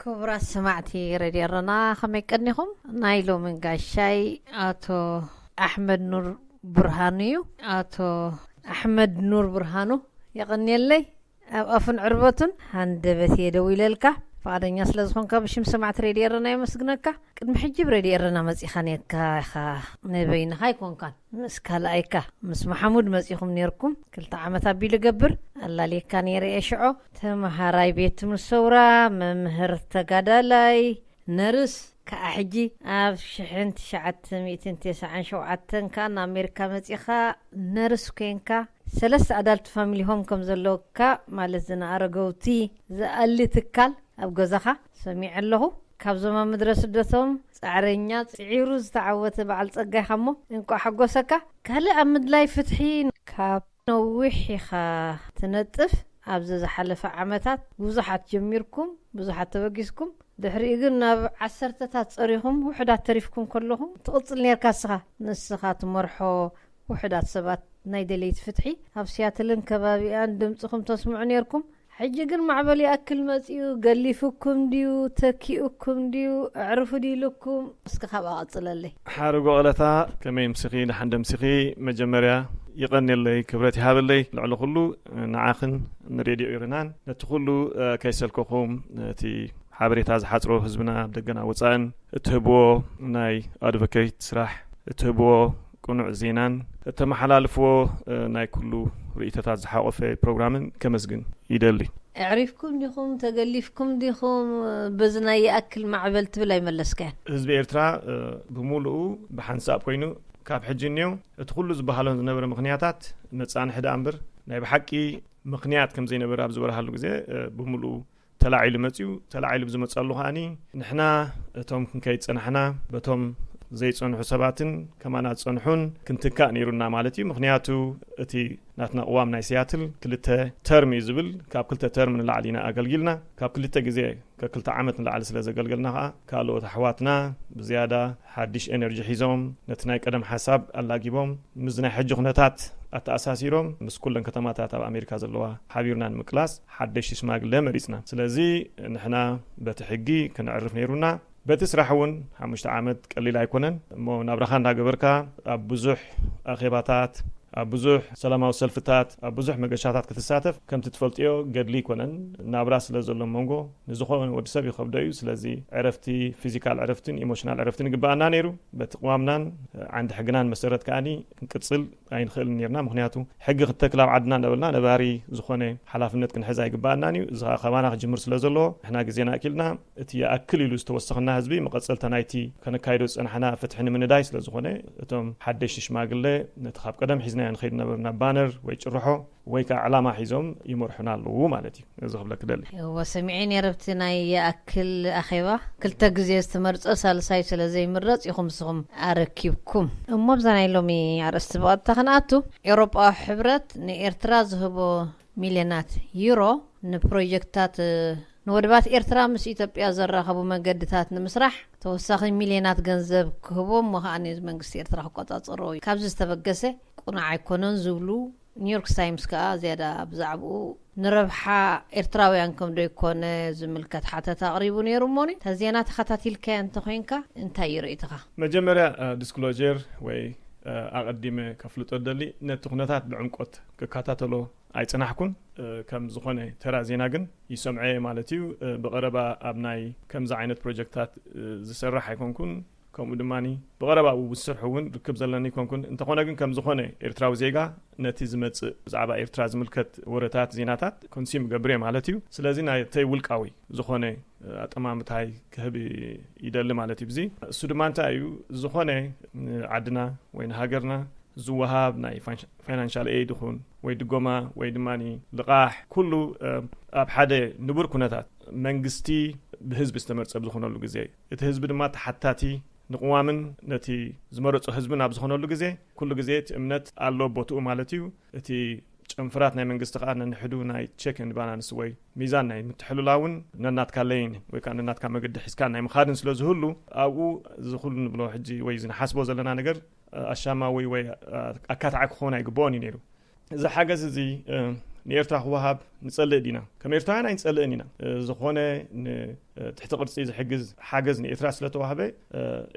ክቡራት ሰማዕቲ ሬድዮ ኤረና፣ ከመይ ቀኒኹም? ናይ ሎሚ ጋሻይ ኣቶ ኣሕመድ ኑር ብርሃኑ እዩ። ኣቶ ኣሕመድ ኑር ብርሃኑ፣ የቐንየለይ። ኣብ ኣፉን ዕርበቱን ሃንደበት እየ ደው ኢለልካ። ፍቓደኛ ስለ ዝኾንካ ብሽም ሰማዕቲ ሬድዮ ኤረና የመስግነካ። ቅድሚ ሕጂ ብሬድዮ ኤረና መጺኻ ነርካ ኢኻ፣ ንበይንኻ ኣይኮንካን፣ ምስ ካልኣይካ ምስ መሓሙድ መጺኹም ነርኩም። ክልተ ዓመት ኣቢሉ ገብር ኣላልየካ ነይረ እየ ሽዖ። ተመሃራይ ቤት ትምህርቲ ሰውራ፣ መምህር ተጋዳላይ፣ ነርስ፣ ከኣ ሕጂ ኣብ ሽሕን ትሽዓተ ሚእትን ተስዓን ሸውዓተን ከኣ ንኣሜሪካ መጺኻ ነርስ ኮንካ፣ ሰለስተ ኣዳልት ፋሚሊ ሆም ከም ዘለውካ፣ ማለት ዝነኣረገውቲ ዝኣሊ ትካል ኣብ ገዛኻ ሰሚዐ ኣለኹ። ካብዞም ኣብ ምድረ ስደቶም ጻዕረኛ፣ ጽዒሩ ዝተዓወተ በዓል ጸጋ ኢኻ እሞ፣ እንቋዕ ሓጎሰካ። ካልእ ኣብ ምድላይ ፍትሒ ካብ ነዊሕ ኢኻ ትነጥፍ። ኣብዚ ዝሓለፈ ዓመታት ብዙሓት ጀሚርኩም፣ ብዙሓት ተበጊስኩም፣ ድሕሪኡ ግን ናብ ዓሰርተታት ጸሪኹም፣ ውሑዳት ተሪፍኩም ከለኹም ትቕጽል ነርካ እስኻ። ንስኻ ትመርሖ ውሑዳት ሰባት ናይ ደለይቲ ፍትሒ ኣብ ሲያትልን ከባቢኣን ድምጽኹም ተስምዑ ነርኩም። ሕጂ ግን ማዕበል ይኣክል መጺኡ፣ ገሊፉኩም ድዩ፣ ተኪኡኩም ድዩ፣ ኣዕርፉ ድዩ ኢሉኩም? እስኪ ካብኣ ቀጽለለይ። ሓርጎ ቀለታ፣ ከመይ ምስኺ? ደሓን ደምሲኺ? መጀመርያ ይቐንየለይ፣ ክብረት ይሃበለይ። ልዕሊ ኩሉ ንዓኽን ንሬድዮ ኢርናን፣ ነቲ ኩሉ፣ እ፣ ከይሰልከኹም ነቲ ሓበሬታ ዝሓጽሮ ህዝብና ኣብ ደገን ኣብ ወጻእን እትህብዎ ናይ ኣድቮኬት ስራሕ፣ እትህብዎ ቅኑዕ ዜናን እተመሓላልፍዎ፣ እ፣ ናይ ኩሉ ርእይቶታት ዝሓቖፈ ፕሮግራምን ከመስግን ይደሊ። ኣዕሪፍኩም ዲኹም፣ ተገሊፍኩም ዲኹም፣ በዚ ናይ ይኣክል ማዕበል ትብል ኣይመለስካያን። ህዝቢ ኤርትራ፣ እ፣ ብምሉኡ ብሓንሳብ ኮይኑ ካብ ሕጂ እኒኦ እቲ ኩሉ ዝበሃሎ ዝነበረ ምኽንያታት መጻንሒ ደኣ እምበር ናይ ብሓቂ ምኽንያት ከም ዘይነበረ ኣብ ዝበርሃሉ ግዜ፣ እ፣ ብምሉኡ ተላዒሉ መጺኡ። ተላዒሉ ብዝመጸሉ ከኣኒ ንሕና እቶም ክንከይድ ጸናሕና በቶም ዘይጸንሑ ሰባትን ከማና ዝጸንሑን ክንትካእ ነይሩና ማለት እዩ። ምኽንያቱ እቲ ናትና ቅዋም ናይ ሲያትል ክልተ ተርም እዩ ዝብል። ካብ ክልተ ተርም ንላዕሊ ኢና ኣገልጊልና። ካብ ክልተ ግዜ ከክልተ ዓመት ንላዕሊ ስለ ዘገልገልና ከኣ ካልኦት ኣሕዋትና ብዝያዳ ሓድሽ ኤነርጂ ሒዞም ነቲ ናይ ቀደም ሓሳብ ኣላጊቦም ምስ ናይ ሕጂ ኩነታት ኣተኣሳሲሮም ምስ ኩለን ከተማታት ኣብ ኣሜሪካ ዘለዋ ሓቢርና ንምቅላስ ሓደሽቲ ሽማግለ መሪጽና። ስለዚ ንሕና በቲ ሕጊ ክንዕርፍ ነይሩና። በቲ ስራሕ እውን ሓሙሽተ ዓመት ቀሊል ኣይኮነን እሞ ናብራኻ እንዳገበርካ ኣብ ብዙሕ ኣኼባታት፣ ኣብ ብዙሕ ሰላማዊ ሰልፍታት፣ ኣብ ብዙሕ መገሻታት ክትሳተፍ ከምቲ ትፈልጥዮ ገድሊ ኣይኮነን። ናብራ ስለ ዘሎ መንጎ ንዝኾነ ወዲ ሰብ ይኸብዶ እዩ። ስለዚ ዕረፍቲ፣ ፊዚካል ዕረፍትን ኢሞሽናል ዕረፍትን ይግበኣና ነይሩ። በቲ ቅዋምናን ዓንዲ ሕግናን መሰረት ከኣኒ ክንቅጽል ኣይንኽእልን ነርና። ምኽንያቱ ሕጊ ክተክል ኣብ ዓድና እንዳበልና ነባሪ ዝኾነ ሓላፍነት ክንሕዝ ኣይግበኣናን እዩ። እዚ ኸኣ ከባና ክጅምር ስለ ዘለዎ ንሕና ግዜና ኣኪልና እቲ ይኣክል ኢሉ ዝተወሰኸና ህዝቢ መቐጸልታ ናይቲ ከነካይዶ ዝጸናሕና ፍትሒ ንምንዳይ ስለ ዝኾነ እቶም ሓደሽቲ ሽማግለ ነቲ ካብ ቀደም ሒዝናዮ ንኸይድ ነበርና ባነር ወይ ጭርሖ ወይ ከዓ ዕላማ ሒዞም ይመርሑና ኣለዉ ማለት እዩ። እዚ ክብለክ ደሊ። እወ፣ ሰሚዐ ነይረ። ኣብቲ ናይ ይኣክል ኣኼባ ክልተ ግዜ ዝተመርጸ ሳልሳይ ስለ ዘይምረጽ ኢኹም ንስኹም ኣረኪብኩም። እሞ ኣብዛ ናይ ሎሚ ኣርእስቲ ብቐጥታ ክንኣቱ፣ ኤውሮጳዊ ሕብረት ንኤርትራ ዝህቦ ሚልዮናት ዩሮ ንፕሮጀክትታት፣ ንወደባት ኤርትራ ምስ ኢትዮጵያ ዘራኸቡ መገድታት ንምስራሕ ተወሳኺ ሚልዮናት ገንዘብ ክህቦ እሞ ከኣ መንግስቲ ኤርትራ ክቆጻጸሮ እዩ። ካብዚ ዝተበገሰ ቅኑዕ ኣይኮነን ዝብሉ ኒውዮርክ ታይምስ ከኣ ዝያዳ ብዛዕባኡ ንረብሓ ኤርትራውያን ከም ዶ ይኮነ ዝምልከት ሓተታ ኣቕሪቡ ነይሩ። እሞኒ፣ እታ ዜና ተኸታቲልካያ እንተኾይንካ እንታይ እዩ ርእይቶኻ? መጀመርያ፣ እ፣ ዲስክሎጀር ወይ፣ እ፣ ኣቐዲመ ከፍልጦ ደሊ፣ ነቲ ኩነታት ብዕምቆት ክከታተሎ ኣይጸናሕኩን። እ፣ ከም ዝኾነ ተራ ዜና ግን ይሰምዖ እየ ማለት እዩ። እ፣ ብቐረባ ኣብ ናይ ከምዚ ዓይነት ፕሮጀክታት፣ እ፣ ዝሰርሕ ኣይኮንኩን። ከምኡ ድማኒ ብቐረባ ኣብኡ ዝሰርሑ እውን ርክብ ዘለኒ ኣይኮንኩን። እንተኾነ ግን ከም ዝኾነ ኤርትራዊ ዜጋ ነቲ ዝመጽእ ብዛዕባ ኤርትራ ዝምልከት ወረታት፣ ዜናታት ኮንሲም እገብር እየ ማለት እዩ። ስለዚ ናተይ ውልቃዊ ዝኾነ ኣጠማምታይ ክህብ ይደሊ ማለት እዩ። ብዚ እሱ ድማ እንታይ እዩ፣ ዝኾነ ንዓድና ወይ ንሃገርና ዝወሃብ ናይ ፋይናንሻል ኤይድ ይኹን ወይ ድጎማ ወይ ድማ ልቓሕ ኩሉ፣ እ፣ ኣብ ሓደ ንቡር ኩነታት መንግስቲ ብህዝቢ ዝተመርጸ ኣብ ዝኾነሉ ግዜ፣ እቲ ህዝቢ ድማ ተሓታቲ ንቅዋምን ነቲ ዝመረጾ ህዝብን ኣብ ዝኾነሉ ግዜ፣ ኩሉ ግዜ እቲ እምነት ኣሎ ቦትኡ ማለት እዩ። እቲ ጨንፍራት ናይ መንግስቲ ከኣ ነንሕዱ ናይ ቼክ ኤንድ ባላንስ ወይ ሚዛን ናይ ምትሕልላውን ነናትካ ለይን ወይ ከኣ ነናትካ መገዲ ሒዝካ ናይ ምኻድን ስለ ዝህሉ፣ ኣብኡ እዚ ኩሉ ንብሎ ሕጂ ወይ እዚ ንሓስቦ ዘለና ነገር ኣሻማዊ ወይ ኣካታዒ ክኸውን ኣይግብኦን እዩ ነይሩ። እዚ ሓገዝ እዚ፣ እ፣ ንኤርትራ ክወሃብ ንጸልእ ዲና? ከም ኤርትራውያን ኣይንጸልእን ኢና። ዝኾነ ንትሕቲ ቅርጺ ዝሕግዝ ሓገዝ ንኤርትራ ስለተዋህበ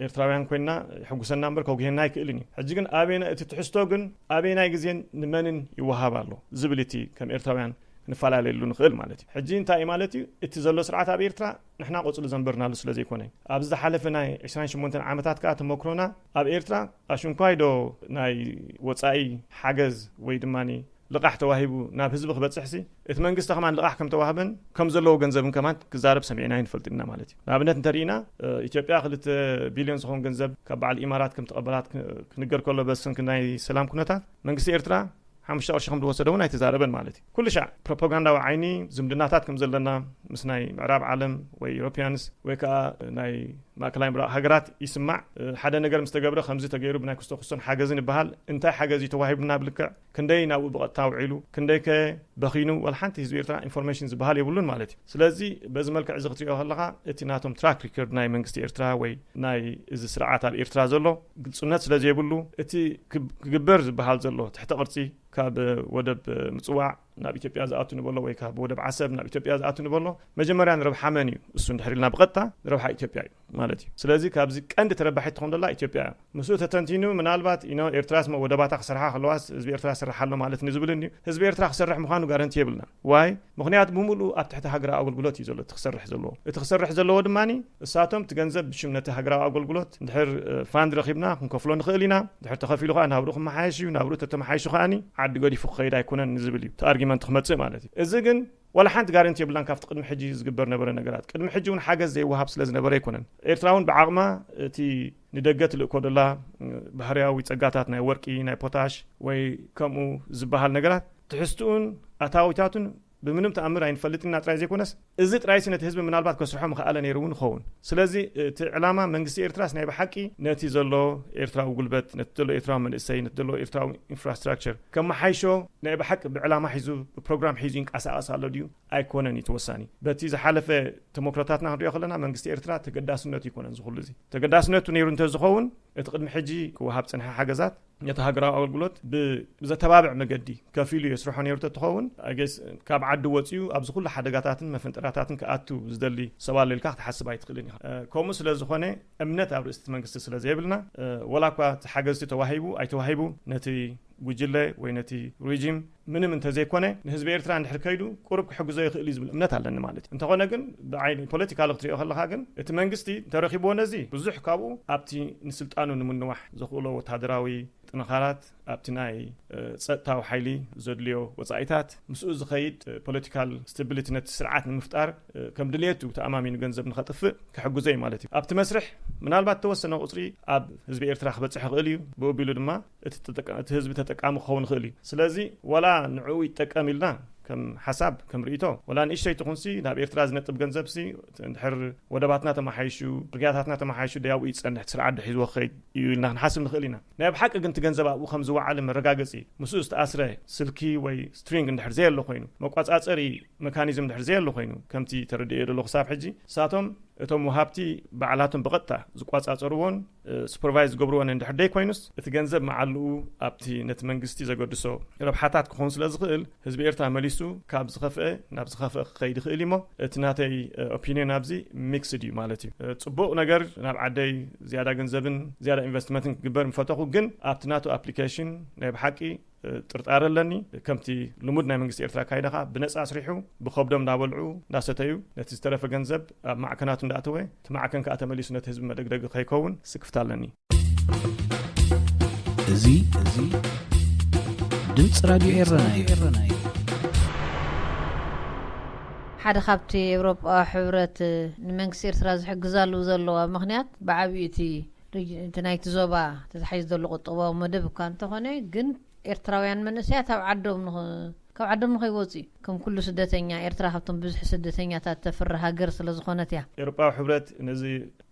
ኤርትራውያን ኮይና ይሕጉሰና እምበር ከጉሄና ኣይክእልን እዩ። ሕጂ ግን ኣበና እቲ ትሕዝቶ ግን ኣበናይ ግዜን ንመንን ይወሃብ ኣሎ ዝብል እቲ ከም ኤርትራውያን ክንፈላለየሉ ንኽእል ማለት እዩ። ሕጂ እንታይ እዩ ማለት እዩ? እቲ ዘሎ ስርዓት ኣብ ኤርትራ ንሕና ቆጽሊ ዘንበርናሉ ስለ ዘይኮነ፣ ኣብ ዝሓለፈ ናይ ዕስራን ሸሞንተን ዓመታት ከኣ ተመክሮና ኣብ ኤርትራ ኣሽንኳይ ዶ ናይ ወጻኢ ሓገዝ ወይ ድማ ልቓሕ ተዋሂቡ ናብ ህዝቢ ክበጽሕሲ፣ እቲ መንግስቲ ከማን ልቓሕ ከም ተዋህበን ከም ዘለዎ ገንዘብን ከማን ክዛረብ ሰሚዕና ኣይንፈልጥን ኢና ማለት እዩ። ንኣብነት እንተሪኢና፣ ኢትዮጵያ ክልተ ቢልዮን ዝኸውን ገንዘብ ካብ በዓል ኢማራት ከም ተቐበላት ክ-፣ ክንገር ከሎ፣ በስንኪ ናይ ሰላም ኩነታት መንግስቲ ኤርትራ ሓሙሽተ ቅርሺ ከም ዝወሰደ እውን ኣይተዛረበን ማለት እዩ። ኩሉ ሻዕ ፕሮፓጋንዳዊ ዓይኒ ዝምድናታት ከም ዘለና ምስ ናይ ምዕራብ ዓለም ወይ ዩሮፒያንስ ወይ ከዓ ናይ ማእከላይ ምብራቕ ሃገራት ይስማዕ። ሓደ ነገር ምስ ተገብረ ከምዚ ተገይሩ ብናይ ክስቶ ክስቶን ሓገዝን ይበሃል። እንታይ ሓገዝ እዩ ተዋሂቡና ብልክዕ? ክንደይ ናብኡ ብቐጥታ ውዒሉ? ክንደይ ከ በኺኑ? ወላ ሓንቲ ህዝቢ ኤርትራ ኢንፎርሜሽን ዝበሃል የብሉን ማለት እዩ። ስለዚ በዚ መልክዕ እዚ ክትሪኦ ከለኻ እቲ ናቶም ትራክ ሪከርድ ናይ መንግስቲ ኤርትራ ወይ ናይ እዚ ስርዓት ኣብ ኤርትራ ዘሎ ግልጹነት ስለ ዘይብሉ እቲ ክብ-፣ ክግበር ዝበሃል ዘሎ ትሕተ ቅርጺ ካብ ወደብ ምጽዋዕ ናብ ኢትዮጵያ ዝኣቱ ንበሎ ወይ ካብ ወደብ ዓሰብ ናብ ኢትዮጵያ ዝኣቱ ንበሎ መጀመርያ ንረብሓ መን እዩ? እሱ እንድሕር ኢልና ብቐጥታ ንረብሓ ኢትዮጵያ እዩ ማለት እዩ። ስለዚ ካብዚ ቀንዲ ተረባሒት ትኾን ዘላ ኢትዮጵያ እያ። ምስኡ ተተንቲኑ ምናልባት ኢኖ ኤርትራስ መ-፣ ወደባታ ክሰርሓ ከለዋስ ህዝቢ ኤርትራ ይሰርሕ ኣሎ ማለት ንዝብልን እዩ። ህዝቢ ኤርትራ ክሰርሕ ምዃኑ ጋረንቲ የብልና። ዋይ? ምኽንያቱ ብምሉኡ ኣብ ትሕቲ ሃገራዊ ኣገልግሎት እዩ ዘሎ እቲ ክሰርሕ ዘለዎ። እቲ ክሰርሕ ዘለዎ ድማ እሳቶም እቲ ገንዘብ ብሽም ነቲ ሃገራዊ ኣገልግሎት እንድሕር፣ እ፣ ፋንድ ረኺብና ክንከፍሎ ንኽእል ኢና። እንድሕር ተኸፊሉ ከኣ ናብርኡ ክመሓየሽ እዩ። ናብርኡ ተተመሓይሹ ከኣኒ ዓዲ ገዲፉ ክኸይድ ኣይኮነን ንዝብል እዩ እቲ ኣርጊመንት ክመጽእ ማለት እዩ። እዚ ግን ዋላ ሓንቲ ጋረንቲ የብላን ካብቲ ቅድሚ ሕጂ ዝግበር ነበረ ነገራት። ቅድሚ ሕጂ እውን ሓገዝ ዘይወሃብ ስለ ዝነበረ ኣይኮነን። ኤርትራ እውን ብዓቕማ እቲ ንደገ ትልእኮ ደላ ባህርያዊ ጸጋታት ናይ ወርቂ፣ ናይ ፖታሽ ወይ ከምኡ ዝበሃል ነገራት ትሕዝትኡን ኣታዊታቱን ብምንም ተኣምር ኣይንፈልጥን ኢና ጥራይ ዘይኮነስ፣ እዚ ጥራይሲ ነቲ ህዝቢ ምናልባት ከስርሖ ምኽኣለ ነይሩ እውን ይኸውን። ስለዚ እቲ ዕላማ መንግስቲ ኤርትራስ ናይ ብሓቂ ነቲ ዘሎ ኤርትራዊ ጉልበት፣ ነቲ ዘሎ ኤርትራዊ መንእሰይ፣ ነቲ ዘሎ ኤርትራዊ ኢንፍራስትራክቸር ከመሓይሾ ናይ ብሓቂ ብዕላማ ሒዙ፣ ብፕሮግራም ሒዙ ይንቀሳቐስ ኣሎ ድዩ? ኣይኮነን እዩ እቲ ወሳኒ። በቲ ዝሓለፈ ተመክሮታትና ክንሪኦ ከለና መንግስቲ ኤርትራ ተገዳስነቱ ኣይኮነን ዝኹሉ እዚ። ተገዳስነቱ ነይሩ እንተዝኸውን እቲ ቅድሚ ሕጂ ክወሃብ ጽንሐ ሓገዛት ነቲ ሃገራዊ ኣገልግሎት ብ-፣ ብዘተባብዕ መገዲ ከፊሉ የስርሖ ነይሩ ተትኸውን፣ I guess፣ ካብ ዓዲ ወጺኡ ኣብዚ ኩሉ ሓደጋታትን መፈንጠራታትን ክኣቱ ዝደሊ ሰብ ኣሎ ኢልካ ክትሓስብ ኣይትኽእልን ኢኻ። እ፣ ከምኡ ስለ ዝኾነ እምነት ኣብ ርእሲ እቲ መንግስቲ ስለ ዘይብልና፣ እ፣ ወላ እኳ እቲ ሓገዝቲ ተዋሂቡ ኣይተዋሂቡ ነቲ ጉጅለ ወይ ነቲ ሪጂም ምንም እንተዘይኮነ ንህዝቢ ኤርትራ እንድሕር ከይዱ ቁሩብ ክሕግዞ ይኽእል እዩ ዝብል እምነት ኣለኒ ማለት እዩ። እንተኾነ ግን ብዓይኒ ፖለቲካሊ ክትሪኦ ከለኻ ግን እቲ መንግስቲ እንተረኺብዎ ነዚ ብዙሕ ካብኡ ኣብቲ ንስልጣኑ ንምንዋሕ ዘኽእሎ ወታደራዊ ጥንኻራት ኣብቲ ናይ፣ እ፣ ጸጥታዊ ሓይሊ ዘድልዮ ወጻኢታት ምስኡ ዝኸይድ፣ እ፣ ፖለቲካል ስታቢሊቲ ነቲ ስርዓት ንምፍጣር፣ እ፣ ከም ድልየቱ ተኣማሚኑ ገንዘብ ንኸጥፍእ ክሕግዞ እዩ ማለት እዩ። ኣብቲ መስርሕ ምናልባት ተወሰነ ቁጽሪ ኣብ ህዝቢ ኤርትራ ክበጽሕ ይኽእል እዩ። ብኡ ኣቢሉ ድማ እቲ ተጠቃ-፣ እቲ ህዝቢ ተጠቃሚ ክኸውን ይኽእል እዩ። ስለዚ ወላ ንዕኡ ይጠቀም ኢልና ከም ሓሳብ፣ ከም ርእይቶ፣ ወላ ንእሽተይ ትኹንሲ ናብ ኤርትራ ዝነጥብ ገንዘብሲ እንድሕር ወደባትና ተመሓይሹ፣ ጽርግያታትና ተመሓይሹ ደያብኡ ይጸንሕ፣ እቲ ስርዓት ዶ ሒዝዎ ክኸይድ እዩ ኢልና ክንሓስብ ንኽእል ኢና። ናይ ብሓቂ ግን እቲ ገንዘብ ኣብኡ ከም ዝወዓለ መረጋገጺ፣ ምስኡ ዝተኣስረ ስልኪ ወይ ስትሪንግ እንድሕር ዘየሎ ኮይኑ፣ መቋጻጸሪ መካኒዝም እንድሕር ዘየሎ ኮይኑ፣ ከምቲ ተረዲኤዮ ዘለኹ ክሳብ ሕጂ፣ ንሳቶም እቶም ወሃብቲ ባዕላቶም ብቐጥታ ዝቋጻጸርዎን፣ እ፣ ሱፐርቫይዝ ዝገብርዎን እንድሕር ደይኮይኑስ፣ እቲ ገንዘብ መዓልኡ ኣብቲ ነቲ መንግስቲ ዘገድሶ ረብሓታት ክኸውን ስለ ዝኽእል፣ ህዝቢ ኤርትራ መሊሱ ካብ ዝኸፍአ ናብ ዝኸፍአ ክኸይድ ይኽእል እዩ እሞ፣ እቲ ናተይ፣ እ፣ ኦፒንዮን ኣብዚ ሚክስድ እዩ ማለት እዩ። እ፣ ጽቡቕ ነገር ናብ ዓደይ ዝያዳ ገንዘብን ዝያዳ ኢንቨስትመንትን ክግበር ምፈተኹ፣ ግን ኣብቲ ናቱ ኣፕሊኬሽን ናይ ብሓቂ ጥርጣረ ኣለኒ። ከምቲ ልሙድ ናይ መንግስቲ ኤርትራ ኣካይዳ ከኣ ብነጻ ኣስሪሑ ብኸብዶም እንዳበልዑ እንዳሰተዩ ነቲ ዝተረፈ ገንዘብ ኣብ ማዕከናቱ እንዳእተወ እቲ ማዕከን ከኣ ተመሊሱ ነቲ ህዝቢ መደግደጊ ከይከውን ስክፍታ ኣለኒ። እዚ፣ እዚ ድምፂ ራድዮ ኤረና እዩ። ሓደ ካብቲ ኤውሮጳዊ ሕብረት ንመንግስቲ ኤርትራ ዝሕግዛሉ ዘለዋ ምኽንያት ብዓብዩ እቲ ሪጅ-፣ እቲ ናይቲ ዞባ ተታሒዙ ዘሎ ቁጠባዊ መደብ እኳ እንተኾነ፣ ግን ኤርትራውያን መንእሰያት ኣብ ዓዶም ንኽ-፣ ካብ ዓዶም ንኸይወጹ እዩ። ከም ኩሉ ስደተኛ፣ ኤርትራ ካብቶም ብዝሒ ስደተኛታት ተፍሪ ሃገር ስለ ዝኾነት እያ። ኤውሮጳዊ ሕብረት ነዚ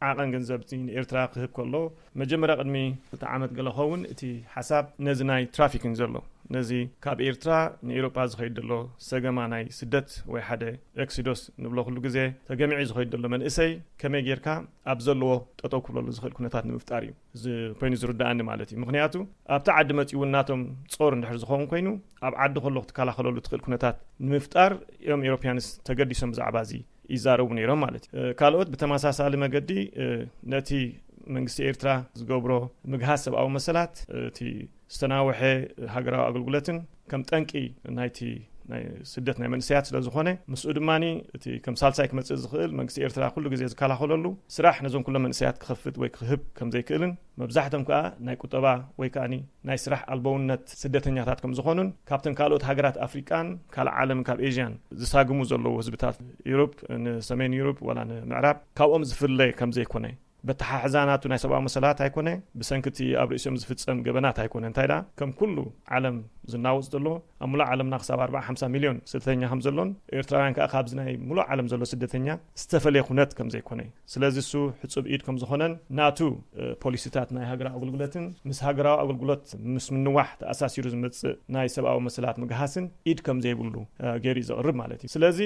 ዓቐን ገንዘብ እቲ ንኤርትራ ክህብ ከሎ፣ መጀመርያ ቅድሚ ክልተ ዓመት ገለ ኸውን እቲ ሓሳብ ነዚ ናይ ትራፊክን ዘሎ፣ ነዚ ካብ ኤርትራ ንኤውሮጳ ዝኸይድ ዘሎ ሰገማ ናይ ስደት ወይ ሓደ ኤክሲዶስ ንብሎ ኩሉ ግዜ ተገሚዑ ዝኸይድ ዘሎ መንእሰይ ከመይ ጌርካ ኣብ ዘለዎ ጠጠው ክብለሉ ዝኽእል ኩነታት ንምፍጣር እዩ እዚ ኮይኑ ዝርዳኣኒ ማለት እዩ። ምክንያቱ ኣብቲ ዓዲ መፂኡ እውን ናቶም ጾር እንድሕር ዝኸውን ኮይኑ ኣብ ዓዲ ከሎ ክትከላኸለሉ ትኽእል ኩነታት ንምፍጣር እዮም ኤውሮፕያንስ ተገዲሶም ብዛዕባ እዚ ይዛረቡ ነይሮም ማለት እዩ። ካልኦት ብተመሳሳሊ መገዲ ነቲ መንግስቲ ኤርትራ ዝገብሮ ምግሃስ ሰብኣዊ መሰላት እቲ ዝተናውሐ ሃገራዊ ኣገልግሎትን ከም ጠንቂ ናይቲ ናይ ስደት ናይ መንእሰያት ስለ ዝኾነ ምስኡ ድማ እቲ ከም ሳልሳይ ክመፅእ ዝኽእል መንግስቲ ኤርትራ ኩሉ ግዜ ዝከላኸለሉ ስራሕ ነዞም ኩሎም መንእሰያት ክኸፍት ወይ ክህብ ከም ዘይክእልን መብዛሕቶም ከዓ ናይ ቁጠባ ወይ ከዓ ናይ ስራሕ ኣልበውነት ስደተኛታት ከም ዝኾኑን ካብተን ካልኦት ሃገራት ኣፍሪቃን ካልእ ዓለም ካብ ኤዥያን ዝሳግሙ ዘለዉ ህዝብታት ዩሮፕ ንሰሜን ዩሮፕ ዋላ ንምዕራብ ካብኦም ዝፍለ ከም ዘይኮነ በተሓሕዛ ናቱ ናይ ሰብኣዊ መሰላት ኣይኮነ ብሰንኪ እቲ ኣብ ርእሲኦም ዝፍጸም ገበናት ኣይኮነ እንታይ ደኣ ከም ኩሉ ዓለም ዝናወጽ ዘሎ ኣብ ሙሉእ ዓለምና ክሳብ ኣርባዓ ሓምሳ ሚልዮን ስደተኛ ከም ዘሎን ኤርትራውያን ከዓ ካብዚ ናይ ሙሉእ ዓለም ዘሎ ስደተኛ ዝተፈለየ ኩነት ከም ዘይኮነ ስለዚ እሱ ሕጹብ ኢድ ከም ዝኾነን ናቱ ፖሊሲታት ናይ ሃገራዊ ኣገልግሎትን ምስ ሃገራዊ ኣገልግሎት ምስ ምንዋሕ ተኣሳሲሩ ዝመጽእ ናይ ሰብኣዊ መሰላት ምግሃስን ኢድ ከም ዘይብሉ ገይሩ እዩ ዘቕርብ ማለት እዩ ስለዚ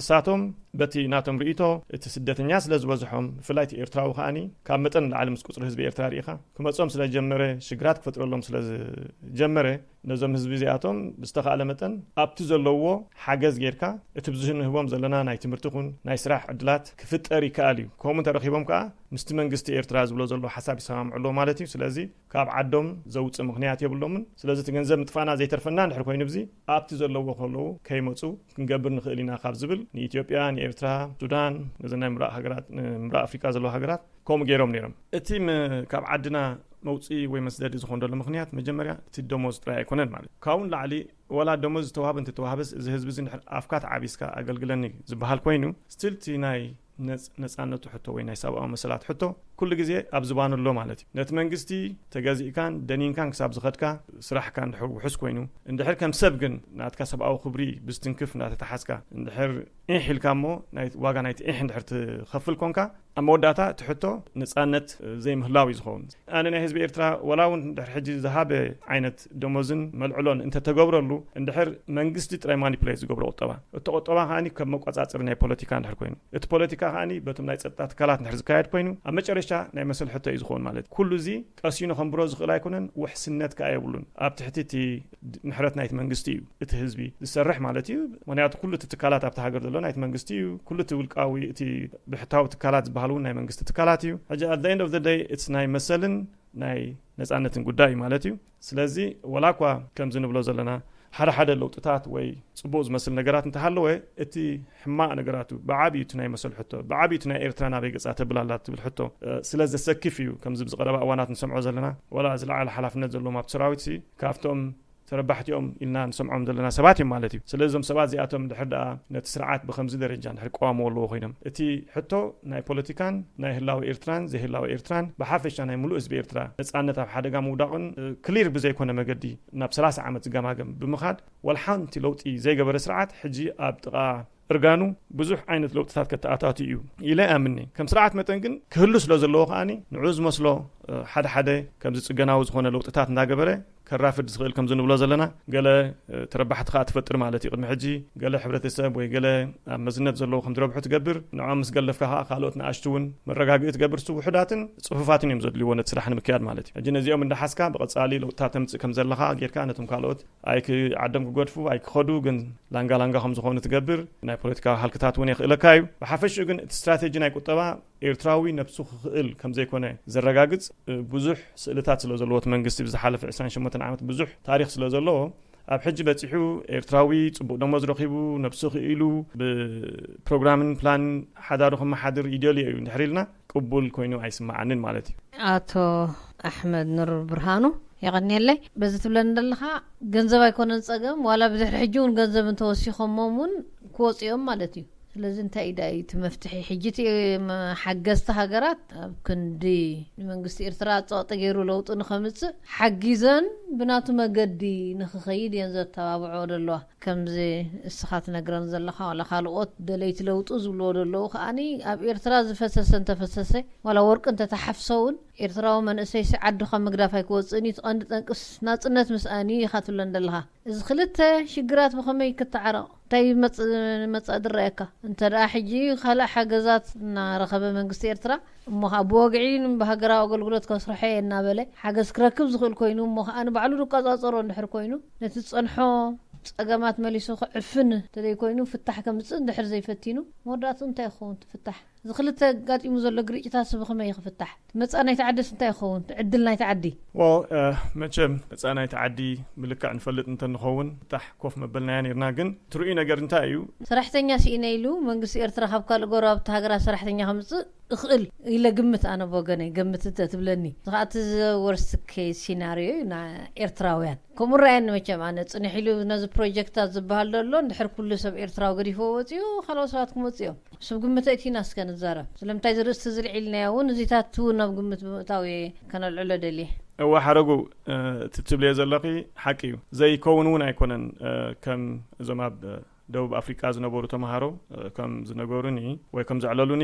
እሳቶም በቲ ናቶም ርእይቶ እቲ ስደተኛ ስለ ዝበዝሖም ብፍላይ እቲ ኤርትራዊ ከዓኒ ካብ መጠን ንላዕሊ ምስ ቁፅሪ ህዝቢ ኤርትራ ርኢኻ ክመፅኦም ስለ ዝጀመረ ሽግራት ክፈጥረሎም ስለ ዝጀመረ ነዞም ህዝቢ እዚኣቶም ብዝተኻእለ መጠን ኣብቲ ዘለዎ ሓገዝ ጌርካ እቲ ብዙህ ንህቦም ዘለና ናይ ትምህርቲ ኹን ናይ ስራሕ ዕድላት ክፍጠር ይከኣል እዩ ከምኡ እንተረኺቦም ከዓ ምስቲ መንግስቲ ኤርትራ ዝብሎ ዘሎ ሓሳብ ይሰማምዑ ኣለዎ ማለት እዩ ስለዚ ካብ ዓዶም ዘውፅእ ምኽንያት የብሎምን ስለዚ እቲ ገንዘብ ምጥፋእና ዘይተርፈና እንድሕር ኮይኑ ብዚ ኣብቲ ዘለዎ ከለዉ ከይመፁ ክንገብር ንኽእል ኢና ካብ ዝብል ንኢትዮጵያ ንኤርትራ ሱዳን ነዚ ናይ ምብራቕ ሃገራት ምብራቕ ኣፍሪቃ ዘለዋ ሃገራት ከምኡ ገይሮም ነይሮም እቲ ካብ ዓድና መውፅኢ ወይ መስደዲ ዝኾን ደሎ ምኽንያት መጀመርያ እቲ ደሞዝ ጥራይ ኣይኮነን ማለት ካብኡ ንላዕሊ ወላ ደሞዝ ዝተዋህበ እንተተዋህበስ እዚ ህዝቢ እዚ ንድሕር ኣፍካ ተዓቢስካ ኣገልግለኒ ዝበሃል ኮይኑ ስቲል እቲ ናይ ነፃነቱ ሕቶ ወይ ናይ ሰብኣዊ መሰላት ሕቶ ኩሉ ግዜ ኣብ ዝባኑ ኣሎ ማለት እዩ ነቲ መንግስቲ ተገዚእካን ደኒንካን ክሳብ ዝኸድካ ስራሕካ እንድሕር ውሑስ ኮይኑ እንድሕር ከም ሰብ ግን ናትካ ሰብኣዊ ክብሪ ብዝትንክፍ እናተተሓዝካ እንድሕር ኢሕ ኢልካ እሞ ዋጋ ናይቲ ኢሕ እንድሕር ትኸፍል ኮንካ ኣብ መወዳእታ እቲ ሕቶ ነፃነት ዘይምህላው እዩ ዝኸውን ኣነ ናይ ህዝቢ ኤርትራ ወላ እውን ድሕሪ ሕጂ ዝሃበ ዓይነት ደሞዝን መልዕሎን እንተተገብረሉ እንድሕር መንግስቲ ጥራይ ማኒፕሌት ዝገብሮ ቁጠባ እቲ ቁጠባ ከዓኒ ከም መቆፃፅሪ ናይ ፖለቲካ እንድሕር ኮይኑ እቲ ፖለቲካ ከዓኒ በቶም ናይ ፀጥታ ትካላት እንድሕር ዝካየድ ኮይኑ ኣብ መጨረሻ ናይ መሰል ሕቶ እዩ ዝኸውን ማለት ኩሉ እዚ ቀሲኑ ከንብሮ ዝኽእል ኣይኮነን ውሕስነት ከዓ የብሉን ኣብ ትሕቲ እቲ ምሕረት ናይቲ መንግስቲ እዩ እቲ ህዝቢ ዝሰርሕ ማለት እዩ ምክንያቱ ኩሉ እቲ ትካላት ኣብቲ ሃገር ዘሎ ናይቲ መንግስቲ እዩ ኩሉ እቲ ውልቃዊ እቲ ብሕታዊ ትካላት ዝበሃል እውን ናይ መንግስቲ ትካላት እዩ ሕጂ at the end of the day it's ናይ መሰልን ናይ ነፃነትን ጉዳይ እዩ ማለት እዩ ስለዚ ወላ እኳ ከምዚ ንብሎ ዘለና ሓደ ሓደ ለውጥታት ወይ ፅቡቅ ዝመስል ነገራት እንተሃለወ እቲ ሕማቅ ነገራቱ ብዓብዩ እቲ ናይ መሰል ሕቶ ብዓብዩ እቲ ናይ ኤርትራ ናበይ ገፃ ተብል ኣላ ትብል ሕቶ ስለ ዘሰክፍ እዩ ከምዚ ብዝቀረባ እዋናት ንሰምዖ ዘለና ወላ ዝለዓለ ሓላፍነት ዘለዎም ኣብቲ ሰራዊት ሲ ካብቶም ተረባሕቲኦም ኢልና ንሰምዖም ዘለና ሰባት እዮም ማለት እዩ ስለዚ እዞም ሰባት እዚኣቶም ድሕር ደኣ ነቲ ስርዓት ብከምዚ ደረጃ እንድሕር ቀዋምዎ ኣለዎ ኮይኖም እቲ ሕቶ ናይ ፖለቲካን ናይ ህላወ ኤርትራን ዘይህላወ ኤርትራን ብሓፈሻ ናይ ሙሉእ ህዝቢ ኤርትራ ነፃነት ኣብ ሓደጋ ምውዳቕን ክሊር ብዘይኮነ መገዲ ናብ ሰላሳ ዓመት ዝገማገም ብምኻድ ወላ ሓንቲ ለውጢ ዘይገበረ ስርዓት ሕጂ ኣብ ጥቓ እርጋኑ ብዙሕ ዓይነት ለውጥታት ከተኣታቱ እዩ ኢለ ኣምኒ ከም ስርዓት መጠን ግን ክህሉ ስለ ዘለዎ ከዓኒ ንዑ ዝመስሎ ሓደ ሓደ ከምዚ ፅገናዊ ዝኾነ ለውጥታት እንዳገበረ ከራፍድ ዝኽእል ከምዚ ንብሎ ዘለና ገለ ተረባሕቲ ከዓ ትፈጥር ማለት እዩ ቅድሚ ሕጂ ገለ ሕብረተሰብ ወይ ገለ ኣብ መዝነት ዘለዎ ከም ዝረብሑ ትገብር ንዖም ምስ ገለፍካ ከዓ ካልኦት ንኣሽቱ እውን መረጋግኢ ትገብር ሱ ውሑዳትን ፅፉፋትን እዮም ዘድልይዎ ነቲ ስራሕ ንምክያድ ማለት እዩ ሕጂ ነዚኦም እንዳሓዝካ ብቐፃሊ ለውጥታት ተምፅእ ከም ዘለካ ጌርካ ነቶም ካልኦት ኣይክ ዓዶም ክገድፉ ኣይክኸዱ ግን ላንጋ ላንጋ ከም ዝኾኑ ትገብር ናይ ፖለቲካዊ ሃልክታት እውን የኽእለካ እዩ ብሓፈሽኡ ግን እቲ ስትራቴጂ ናይ ቁጠባ ኤርትራዊ ነብሱ ክኽእል ከም ዘይኮነ ዘረጋግጽ ብዙሕ ስእልታት ስለ ዘለዎት መንግስቲ ብዝሓለፈ ዕስራን ሸሞንተን ዓመት ብዙሕ ታሪኽ ስለ ዘለዎ ኣብ ሕጂ በጺሑ ኤርትራዊ ጽቡቅ ደሞዝ ረኺቡ ነብሱ ክኢሉ ብፕሮግራምን ፕላን ሓዳሩ ከመሓድር ይደልዮ እዩ እንድሕር ኢልና ቅቡል ኮይኑ ኣይስማዓንን ማለት እዩ። ኣቶ ኣሕመድ ኑር ብርሃኑ የቐንየለይ። በዚ ትብለኒ ዘለኻ ገንዘብ ኣይኮነን ጸገም፣ ዋላ ብድሕሪ ሕጂ እውን ገንዘብ እንተወሲኾሞም እውን ክወፁ እዮም ማለት እዩ። ስለዚ እንታይ እዩ ዳኣ እቲ መፍትሒ? ሕጂ እቲ ሓገዝቲ ሃገራት ኣብ ክንዲ ንመንግስቲ ኤርትራ ጸቕጢ ገይሩ ለውጢ ንኸምጽእ ሓጊዘን ብናቱ መገዲ ንኽኸይድ እየን ዘተባብዖ ዘለዋ። ከምዚ እስኻ ትነግረን ዘለኻ ዋላ ካልኦት ደለይቲ ለውጢ ዝብልዎ ዘለዉ ከኣኒ ኣብ ኤርትራ ዝፈሰሰ እንተፈሰሰ ዋላ ወርቂ እንተተሓፍሰ እውን ኤርትራዊ መንእሰይሲ ዓዱ ካብ ምግዳፍ ኣይክወፅእን እዩ። እቲ ቀንዲ ጠንቅስ ናፅነት ምስኣን እዩ ኢኻ ትብለን ዘለኻ። እዚ ክልተ ሽግራት ብኸመይ ክተዓረቕ? እንታይ መፅ- መፃኢ ዝረኣየካ? እንተ ደኣ ሕጂ ካልእ ሓገዛት እናረኸበ መንግስቲ ኤርትራ እሞ ከዓ ብወግዒ ብሃገራዊ ኣገልግሎት ከስርሖ እየ እናበለ ሓገዝ ክረክብ ዝኽእል ኮይኑ እሞ ከዓ ንባዕሉ ዝቆፃፀሮ እንድሕር ኮይኑ ነቲ ዝፀንሖ ፀገማት መሊሱ ክዕፍን እንተዘይኮይኑ ፍታሕ ከምፅእ እንድሕር ዘይፈቲኑ መወዳእትኡ እንታይ ይኸውን እቲ ፍታሕ? እዚ ክልተ ኣጋጢሙ ዘሎ ግርጭታት ብኸመይ ክፍታሕ? መጻኢ ናይቲ ዓድስ እንታይ ይኸውን? ዕድል ናይቲ ዓዲ? Well መቸም መጻኢ ናይቲ ዓዲ ብልክዕ ንፈልጥ እንተንኸውን ታሕ ኮፍ መበልናያ ነርና። ግን ትርእዩ ነገር እንታይ እዩ? ሰራሕተኛ ስኢነ ኢሉ መንግስቲ ኤርትራ ካብ ካልእ ጎረባብቲ ሃገራት ሰራሕተኛ ከምጽእ እኽእል ኢለ ግምት፣ ኣነ ብወገነይ ገምት እንተ ትብለኒ። እዚ ኸኣ እቲ worst case scenario እዩ ና ኤርትራውያን። ከምኡ ረኣየኒ መቸም ኣነ ጽንሕ ኢሉ ነዚ ፕሮጀክታት ዝበሃል ዘሎ እንድሕር ኩሉ ሰብ ኤርትራዊ ገዲፎ ወጺኡ ካልኦት ሰባት ክመጹ እዮም። ስብ ግምት እቲና እስከ ንዛረብ። ስለምንታይ ዝርእስቲ ዝልዒልናዮ እውን እዚታት እውን ናብ ግምት ብምእታው እየ ከነልዕሎ ደልየ። እወ ሓረጉ እቲ ትብልዮ ዘለኺ ሓቂ እዩ። ዘይከውን እውን ኣይኮነን። ከም እዞም ኣብ ደቡብ ኣፍሪቃ ዝነበሩ ተምሃሮ ከም ዝነገሩኒ ወይ ከም ዘዕለሉኒ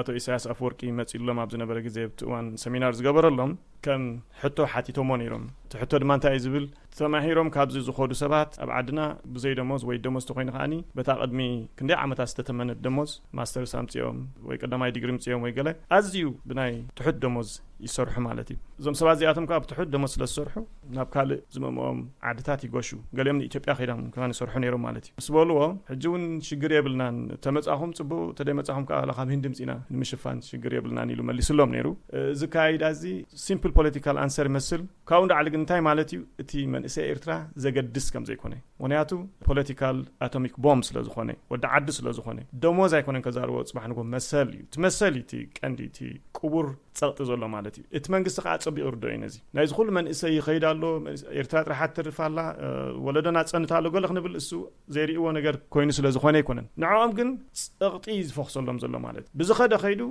ኣቶ ኢሳያስ ኣፍወርቂ መፂሎም ኣብ ዝነበረ ግዜ ኣብቲ እዋን ሰሚናር ዝገበረሎም ከም ሕቶ ሓቲቶሞ ነይሮም። እቲ ሕቶ ድማ እንታይ እዩ ዝብል? ተማሂሮም ካብዚ ዝኸዱ ሰባት ኣብ ዓድና ብዘይ ደሞዝ ወይ ደሞዝ ተኮይኑ ከዓኒ በታ ቅድሚ ክንደይ ዓመታት ዝተተመነት ደሞዝ ማስተርስ ኣምፅኦም ወይ ቀዳማይ ዲግሪ ምፅኦም ወይ ገለ ኣዝዩ ብናይ ትሑት ደሞዝ ይሰርሑ ማለት እዩ። እዞም ሰባት እዚኣቶም ከዓ ብትሑት ደሞዝ ስለ ዝሰርሑ ናብ ካልእ ዝመምኦም ዓድታት ይገሹ። ገሊኦም ንኢትዮጵያ ከይዶም ከማን ይሰርሑ ነይሮም ማለት እዩ። ምስ በልዎ ሕጂ እውን ሽግር የብልናን፣ ተመፃኹም ፅቡቅ፣ ተደይመፃኹም ከዓ ካብ ሂንዲ ምፂና ንምሽፋን ሽግር የብልናን ኢሉ መሊስሎም ነይሩ። እዚ ካይዳ እዚ ሲምፕል ፖለቲካል ኣንሰር ይመስል። ካብኡ ንላዕሊ ግን እንታይ ማለት እዩ? እቲ መንእሰይ ኤርትራ ዘገድስ ከም ዘይኮነ። ምክንያቱ ፖለቲካል ኣቶሚክ ቦምብ ስለ ዝኾነ፣ ወዲ ዓዲ ስለ ዝኾነ፣ ደሞዝ ኣይኮነን ከዛርቦ ጽባሕ ንጎ መሰል እዩ። እቲ መሰል እዩ እቲ ቀንዲ፣ እቲ ቅቡር ጸቕጢ ዘሎ ማለት እዩ። እቲ መንግስቲ ከዓ ጸቢቑ ይርድኦ እዩ ነዚ። ናይዚ ኩሉ መንእሰይ ይኸይድ ኣሎ፣ መንእሰይ ኤርትራ ጥራሕ ትተርፍ ኣላ፣ እ፣ ወለዶና ጸንት ኣሎ ገለ ክንብል እሱ ዘይርእይዎ ነገር ኮይኑ ስለ ዝኾነ ኣይኮነን። ንዕኦም ግን ጸቕጢ እዩ ዝፈኽሰሎም ዘሎ ማለት እዩ። ብዝኸደ ኸይዱ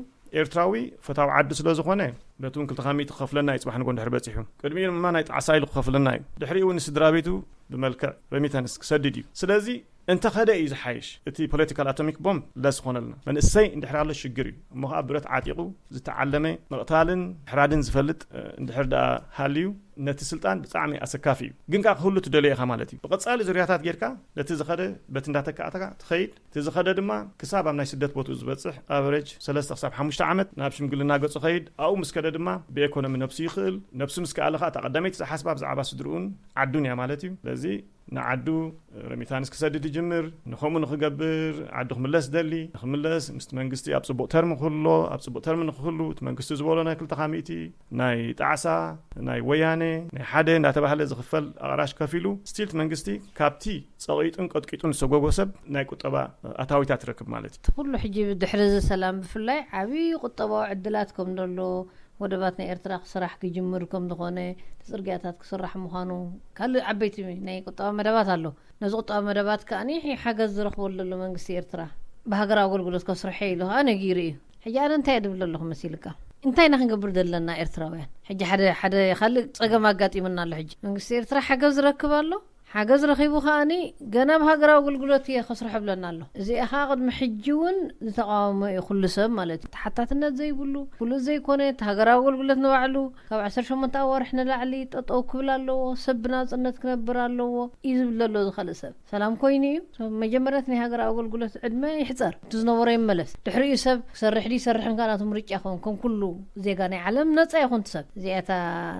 ኤርትራዊ ፈታዊ ዓዲ ስለ ዝኾነ፣ በቲ እውን ክልተ ሚእቲ ክኸፍለና እዩ ጽባሕ ንጎ እንድሕር በጺሑ። ቅድሚኡ ድማ ናይ ጣዕሳ ኢሉ ክኸፍለና እዩ። ድሕሪኡ እውን ንስድራ ቤቱ ብመልክዕ ረሚታንስ ክሰድድ እዩ። ስለዚ እንተኸደ እዩ ዝሓይሽ። እቲ ፖለቲካል ኣቶሚክ ቦምብ ለስ ዝኾነልና። መንእሰይ እንድሕር ኣሎ ሽግር እዩ። እሞ ኸዓ ብረት ዓጢቑ ዝተዓለመ ምቕታልን ምሕራድን ዝፈልጥ፣ እ፣ እንድሕር ደኣ ሃልዩ ነቲ ስልጣን ብጣዕሚ ኣሰካፊ እዩ። ግን ከዓ ክህሉ ትደልዮ ኢኻ ማለት እዩ። ብቐጻሊ ዙርያታት ጌርካ ነቲ ዝኸደ በቲ እንዳተካእተካ ትኸይድ። እቲ ዝኸደ ድማ ክሳብ ኣብ ናይ ስደት ቦትኡ ዝበጽሕ ኣቨሬጅ ሰለስተ ክሳብ ሓሙሽተ ዓመት ናብ ሽምግልና ገጹ ኸይድ። ኣብኡ ምስ ከደ ድማ ብኤኮኖሚ ነብሱ ይኽእል። ነብሱ ምስ ከኣለ ኸዓ እታ ቀዳመይቲ ዝሓስባ ብዛዕባ ስድርኡን ዓዱን እያ ማለት እዩ። ስለዚ ንዓዱ ረሚታንስ ክሰድድ ይጅምር። ንኸምኡ ንኽገብር ዓዱ ክምለስ ደሊ፣ ንኽምለስ ምስቲ መንግስቲ ኣብ ጽቡቕ ተርም ክህሎ፣ ኣብ ጽቡቕ ተርም ንክህሉ እቲ መንግስቲ ዝበሎ ናይ ክልተ ሚእቲ ናይ ጣዕሳ፣ ናይ ወያነ፣ ናይ ሓደ እንዳተባህለ ዝኽፈል ኣቕራሽ ከፊሉ ስቲል እቲ መንግስቲ ካብቲ ጸቒጡን ቀጥቂጡን ዝሰጎጎ ሰብ ናይ ቁጠባ ኣታዊታት ትረክብ ማለት እዩ። እቲ ኩሉ ሕጂ ድሕሪ እዚ ሰላም ብፍላይ ዓብዪ ቁጠባዊ ዕድላት ከም ዘሎ፣ ወደባት ናይ ኤርትራ ክስራሕ ክጅምር ከም ዝኾነ፣ እቲ ጽርግያታት ክስራሕ ምዃኑ፣ ካልእ ዓበይቲ ናይ ቁጠባ መደባት ኣሎ። ነዚ ቁጠባ መደባት ከኣ ሓገዝ ዝረኽበሉ ዘሎ መንግስቲ ኤርትራ ብሃገራዊ ኣገልግሎት ከስርሖ ኢሉ ከኣ ነጊሩ እዩ። ሕጂ ኣነ እንታይ እየ ድብል ዘለኹ መሲልካ? እንታይ ኢና ክንገብር ዘለና ኤርትራውያን? ሕጂ ሓደ ሓደ ካልእ ጸገም ኣጋጢሙና ኣሎ። ሕጂ መንግስቲ ኤርትራ ሓገዝ ዝረክብ ኣሎ። ሓገዝ ረኺቡ ከኣኒ ገና ብሃገራዊ ኣገልግሎት እየ ከስርሖ ብለና ኣሎ። እዚኣ ከኣ ቅድሚ ሕጂ እውን ዝተቃወሞ እዩ ኩሉ ሰብ ማለት እዩ። ተሓታትነት ዘይብሉ፣ ፍሉጥ ዘይኮነ፣ እቲ ሃገራዊ ኣገልግሎት ንባዕሉ ካብ ዓሰርተ ሸሞንተ ኣዋርሕ ንላዕሊ ጠጠው ክብል ኣለዎ፣ ሰብ ብናጽነት ክነብር ኣለዎ እዩ ዝብል ዘሎ እዚ ካልእ ሰብ። ሰላም ኮይኑ እዩ። ሰብ መጀመርያ ናይ ሃገራዊ ኣገልግሎት ዕድመ ይሕጸር፣ እቲ ዝነበሮ ይመለስ። ድሕሪኡ ሰብ ክሰርሕ ድዩ ይሰርሕን ከኣ ናቱ ምርጫ ይኸውን፣ ከም ኩሉ ዜጋ ናይ ዓለም ነጻ ይኹን እቲ ሰብ። እዚኣ እታ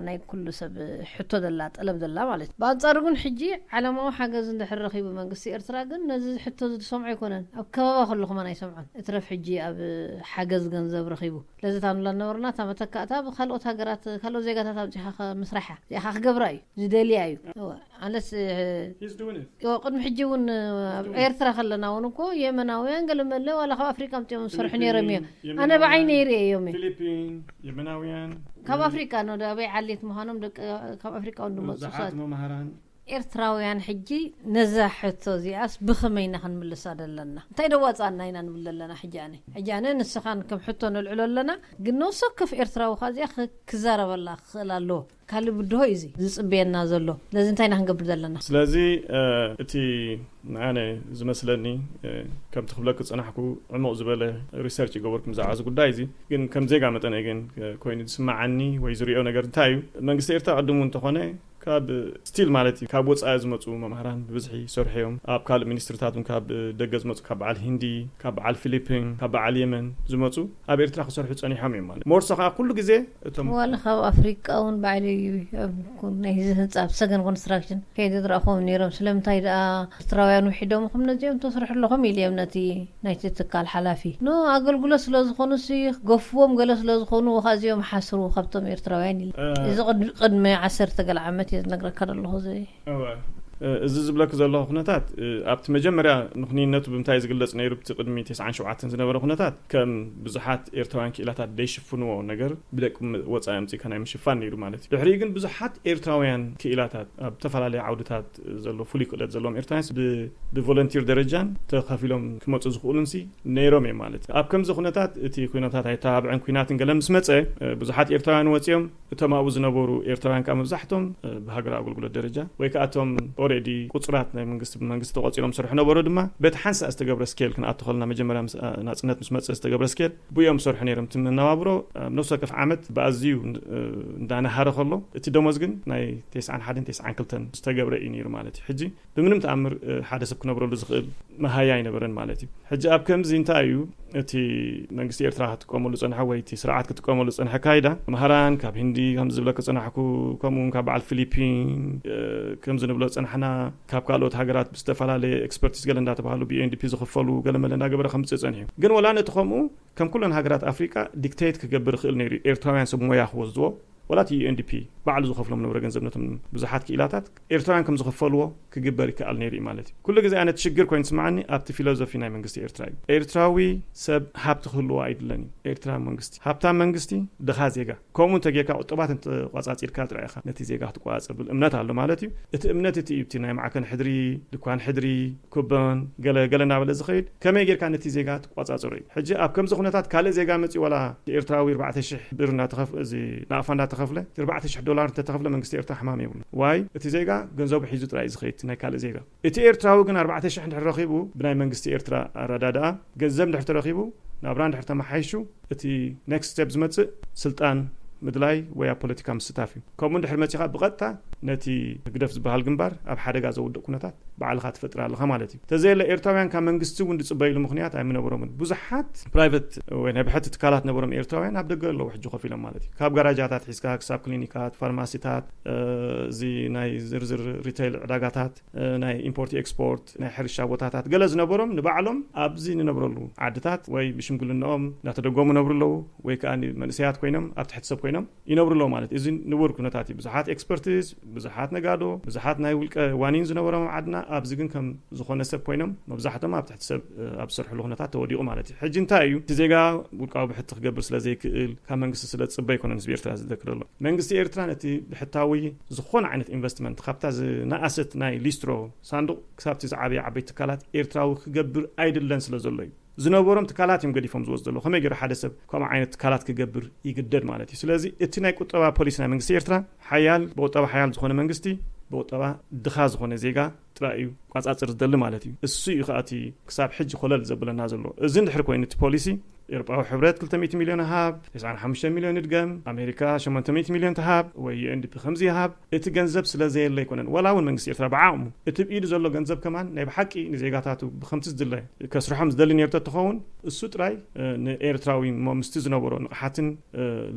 ናይ ኩሉ ሰብ ሕቶ ዘላ፣ ጠለብ ዘላ ማለት እዩ። ብኣንጻሩ ግን ሕጂ ዓለማዊ ሓገዝ እንድሕር ረኺቡ መንግስቲ ኤርትራ ግን ነዚ ሕቶ እዚ ዝሰምዖ ኣይኮነን። ኣብ ከባባ ከሎ ከማን ኣይሰምዖን። እትረፍ ሕጂ ኣብ ሓገዝ ገንዘብ ረኺቡ። ስለዚ እታ ንብላ ነበርና፣ እታ መተካእታ ብካልኦት ሃገራት፣ ካልኦት ዜጋታት ኣምጺኻ ከ-፣ ምስራሓ። እዚኣ ከኣ ክገብራ እዩ፣ ዝደልያ እዩ። እወ፣ ኣነስ፣ እ፣ He's doing it. እወ፣ ቅድሚ ሕጂ እውን፣ እ፣ ኣብ He's doing it. ኤርትራ ከለና እውን እኮ የመናውያን ገለ መለ ዋላ ካብ ኣፍሪቃ ኣምጺኦም ዝሰርሑ ነይሮም እዮም። ፊሊፒን፣ ኣነ ብዓይነ የመናውያን፣ ይርእዮም እዮም። ፊሊፒን፣ የመናውያን፣ ካብ እ፣ ኣፍሪቃ ነው፣ ኣበይ ዓሌት ምዃኖም ደቂ ካብ ኣፍሪቃ እውን ዝመጹ ሰባት። ብዙሓት መምሃራን፣ ኤርትራውያን ሕጂ ነዛ ሕቶ እዚኣስ ብኸመይ ኢና ክንምልሳ ዘለና? እንታይ ደዋፃና ኢና ንብል ዘለና? ሕጂ ኣነ ሕጂ ኣነ ንስኻን ከም ሕቶ ነልዕሎ ኣለና፣ ግን ነፍሲ ወከፍ ኤርትራዊ ካ እዚኣ ክ- ክዛረበላ ክኽእል ኣለዎ። ካልእ ብድሆ እዩ እዚ ዝፅበየና ዘሎ። ስለዚ እንታይ ኢና ክንገብር ዘለና? ስለዚ እቲ ንኣነ ዝመስለኒ፣ ከምቲ ክብለክ ዝፀናሕኩ፣ ዕሙቕ ዝበለ ሪሰርች ይገበርኩም ብዛዕባ እዚ ጉዳይ እዚ። ግን ከም ዜጋ መጠነ ግን ኮይኑ ዝስማዓኒ ወይ ዝሪኦ ነገር እንታይ እዩ? መንግስቲ ኤርትራ ቅድሙ እንተኾነ ካብ ስቲል ማለት እዩ ካብ ወፃኢ ዝመፁ መምሃራን ብብዝሒ ይሰርሑ እዮም። ኣብ ካልእ ሚኒስትሪታት እውን ካብ ደገ ዝመፁ፣ ካብ በዓል ሂንዲ፣ ካብ በዓል ፊሊፒን፣ ካብ በዓል የመን ዝመፁ ኣብ ኤርትራ ክሰርሑ ፀኒሖም እዮም። ማለት ሞርሶ ከዓ ኩሉ ግዜ እቶም ዋላ ካብ ኣፍሪቃ እውን ባዕለይ እዩ ኣብ ኩ- ናይ እዚ ህንፃ ኣብ ሰገን ኮንስትራክሽን ከይደ ዝረእኹም ነይሮም። ስለምንታይ ደኣ ኤርትራውያን ውሒዶምኹም ነዚኦም ተስርሑ ኣለኹም ኢልዮም ነቲ ናይቲ ትካል ሓላፊ። ኖ ኣገልግሎት ስለ ዝኾኑ ሲ ክገፍዎም ገለ ስለ ዝኾኑ ወኻ እዚኦም ሓስሩ ካብቶም ኤርትራውያን ኢል። እዚ ቅድ- ቅድሚ ዓሰርተ ገለ ዓመት እየ ዝነግረካ ዘለኹ እዚ። እወ፣ እዚ ዝብለክ ዘለኹ ኩነታት ኣብቲ መጀመርያ ምኽንይነቱ ብምንታይ ዝግለጽ ነይሩ? ብቲ ቅድሚ ተስዓን ሸውዓተን ዝነበረ ኩነታት ከም ብዙሓት ኤርትራውያን ክኢላታት ደይሽፍንዎ ነገር ብደቂ ወጻኢ ኣምጺእካ ናይ ምሽፋን ነይሩ ማለት እዩ። ድሕሪኡ ግን ብዙሓት ኤርትራውያን ክኢላታት ኣብ ዝተፈላለዩ ዓውድታት ዘሎ ፍሉይ ክእለት ዘለዎም ኤርትራውያን ብ- ብቮለንቲር ደረጃን ተኸፊሎም ክመጹ ዝኽእሉን ሲ ነይሮም እዮም ማለት እዩ። ኣብ ከምዚ ኩነታት እቲ ኩነታት ኣይተባብዐን ኩናትን ገለ ምስ መጸ ብዙሓት ኤርትራውያን ወጺኦም እቶም ኣብኡ ዝነበሩ ኤርትራውያን ከዓ መብዛሕቶም ብሃገራዊ ኣገልግሎት ደረጃ ወይ ከዓ እቶም ኦሬዲ ቁፅራት ናይ መንግስቲ ብመንግስቲ ተቆፂሮም ዝሰርሑ ነበሩ ድማ በቲ ሓንሳእ ዝተገብረ ስኬል ክንኣቱ ከለና መጀመርያ ምስ- ናፅነት ምስ መፀ ዝተገብረ ስኬል ብዮም ዝሰርሑ ነይሮም። እቲ መነባብሮ ኣብ ነፍሲ ወከፍ ዓመት ብኣዝዩ እንዳነሃረ ከሎ እቲ ደሞዝ ግን ናይ ተስዓን ሓደን ተስዓን ክልተን ዝተገብረ እዩ ነይሩ ማለት እዩ። ሕጂ ብምንም ተኣምር ሓደ ሰብ ክነብረሉ ዝኽእል መሃያ ኣይነበረን ማለት እዩ። ሕጂ ኣብ ከምዚ እንታይ እዩ እቲ መንግስቲ ኤርትራ ክጥቀመሉ ዝጸንሐ ወይ እቲ ስርዓት ክጥቀመሉ ዝጸንሐ ኣካይዳ? መሃራን ካብ ህንዲ ከም ዝብለካ ዝጸናሕኩ ከምኡ እውን ካብ በዓል ፊሊፒን ከም ዝንብሎ ዝጸናሕና ካብ ካልኦት ሃገራት ብዝተፈላለየ ኤክስፐርቲስ ገለ እንዳተባሃሉ ብዩኤንዲፒ ዝኽፈሉ ገለ መለ እንዳገበረ ከምጽእ ጸኒሑ ግን ወላ ነቲ ከምኡ ከም ኩለን ሃገራት ኣፍሪቃ ዲክቴት ክገብር ይኽእል ነይሩ ኤርትራውያን ሰብ ሞያ ክወስድዎ ወላ እቲ ዩኤንዲፒ ባዕሉ ዝኸፍሎም ነበረ ገንዘብ ነቶም ብዙሓት ክኢላታት ኤርትራውያን ከም ዝኸፈልዎ ክግበር ይከኣል ነይሩ እዩ ማለት እዩ። ኩሉ ግዜ ኣነ እቲ ሽግር ኮይኑ ዝስምዓኒ ኣብቲ ፊሎዞፊ ናይ መንግስቲ ኤርትራ እዩ። ኤርትራዊ ሰብ ሃብቲ ክህልዎ ኣይድለን እዩ። ኤርትራ መንግስቲ ሃብታም መንግስቲ ድኻ ዜጋ ከምኡ እንተጌርካ ቁጠባት እንተቋጻጺርካ ጥራይ ኢኻ ነቲ ዜጋ ክትቆጻጸር ብል እምነት ኣሎ ማለት እዩ። እቲ እምነት እቲ እዩ እቲ ናይ ማዕከን ሕድሪ ድኳን ሕድሪ ኩበን ገለ ገለ እናበለ ዝኸይድ ከመይ ጌርካ ነቲ ዜጋ ትቋጻጽሮ እዩ። ሕጂ ኣብ ከምዚ ኩነታት ካልእ ዜጋ መጺኡ ዋላ ኤርትራዊ ኣርባዕተ ሽሕ ብር እናተኸፍ እዚ ናቕፋ እናተኸፍለ ኣርባዕተ ሽሕ ዶላር እንተተኸፍለ መንግስቲ ኤርትራ ሕማም የብሉ ዋይ እቲ ዜጋ ገንዘቡ ሒዙ ጥራይ እዩ ዝኸይድ ናይ ካልእ ዜጋ እቲ ኤርትራዊ ግን ኣርባዕተ ሽሕ እንድሕር ረኺቡ ብናይ መንግስቲ ኤርትራ ኣረዳድኣ ገንዘብ እንድሕር ተረኺቡ ናብራ እንድሕር ተመሓይሹ እቲ ኔክስት ስቴፕ ዝመጽእ ስልጣን ምድላይ ወይ ኣብ ፖለቲካ ምስታፍ እዩ። ከምኡ እንድሕር መጺኻ ብቐጥታ ነቲ ህግደፍ ዝበሃል ግንባር ኣብ ሓደጋ ዘውድቕ ኩነታት ባዕልኻ ትፈጥር ኣለኻ ማለት እዩ። ተዘየለ ኤርትራውያን ካብ መንግስቲ እውን ዝጽበይሉ ምኽንያት ኣይምነበሮምን። ብዙሓት ፕራይቨት ወይ ናይ ብሕቲ ትካላት ነበሮም ኤርትራውያን ኣብ ደገ ኣለዉ ሕጂ ኮፍ ኢሎም ማለት እዩ። ካብ ጋራጃታት ሒዝካ ክሳብ ክሊኒካት፣ ፋርማሲታት፣ እዚ ናይ ዝርዝር ሪቴይል ዕዳጋታት፣ ናይ ኢምፖርት ኤክስፖርት፣ ናይ ሕርሻ ቦታታት ገለ ዝነበሮም ንባዕሎም ኣብዚ ንነብረሉ ዓድታት ወይ ብሽምግልናኦም እናተደጎሙ ነብሩ ኣለዉ ወይ ከዓ መንእሰያት ኮይኖም ኣብ ትሕቲ ሰብ ኮይኖም ይነብሩ ኣለዉ ማለት እዩ። እዚ ንቡር ኩነታት እዩ። ብዙሓት ኤክስፐርትስ፣ ብዙሓት ነጋዶ፣ ብዙሓት ናይ ውልቀ ዋኒን ዝነበሮም ኣብ ዓድና ኣብዚ ግን ከም ዝኾነ ሰብ ኮይኖም መብዛሕቶም ኣብ ትሕቲ ሰብ ኣብ ዝሰርሕሉ ኩነታት ተወዲቑ ማለት እዩ። ሕጂ እንታይ እዩ እቲ ዜጋ ውልቃዊ ብሕቲ ክገብር ስለ ዘይክእል ካብ መንግስቲ ስለ ዝፅበ ኣይኮነን ህዝቢ ኤርትራ ዝደክር ዘሎ። መንግስቲ ኤርትራ ነቲ ብሕታዊ ዝኾነ ዓይነት ኢንቨስትመንት ካብታ ዝነኣሰት ናይ ሊስትሮ ሳንዱቕ ክሳብቲ ዝዓበየ ዓበይቲ ትካላት ኤርትራዊ ክገብር ኣይድለን ስለ ዘሎ እዩ። ዝነበሮም ትካላት እዮም ገዲፎም ዝወስዱ ዘለዉ። ከመይ ገይሩ ሓደ ሰብ ከምኡ ዓይነት ትካላት ክገብር ይግደድ ማለት እዩ። ስለዚ እቲ ናይ ቁጠባ ፖሊሲ ናይ መንግስቲ ኤርትራ ሓያል ብቁጠባ ሓያል ዝኾነ መንግስቲ ብቁጠባ ድኻ ዝኾነ ዜጋ ጥራይ እዩ ቋጻጽር ዝደሊ ማለት እዩ። እሱ እዩ ከዓ እቲ ክሳብ ሕጂ ኮለል ዘብለና ዘሎ። እዚ እንድሕር ኮይኑ እቲ ፖሊሲ ኤውሮጳዊ ሕብረት ክልተ ሚእቲ ሚልዮን ሃብ፣ ተስዓን ሓሙሽተ ሚልዮን ይድገም፣ ኣሜሪካ ሸሞንተ ሚእቲ ሚልዮን ትሃብ ወይ ዩኤንዲፒ ከምዚ ይሃብ፣ እቲ ገንዘብ ስለ ዘየለ ኣይኮነን። ዋላ እውን መንግስቲ ኤርትራ ብዓቕሙ እቲ ብኢዱ ዘሎ ገንዘብ ከማን ናይ ብሓቂ ንዜጋታቱ ብከምቲ ዝድለ ከስርሖም ዝደሊ ነይሩ ተትኸውን እሱ ጥራይ ንኤርትራዊ እሞ ምስቲ ዝነበሮ ንቕሓትን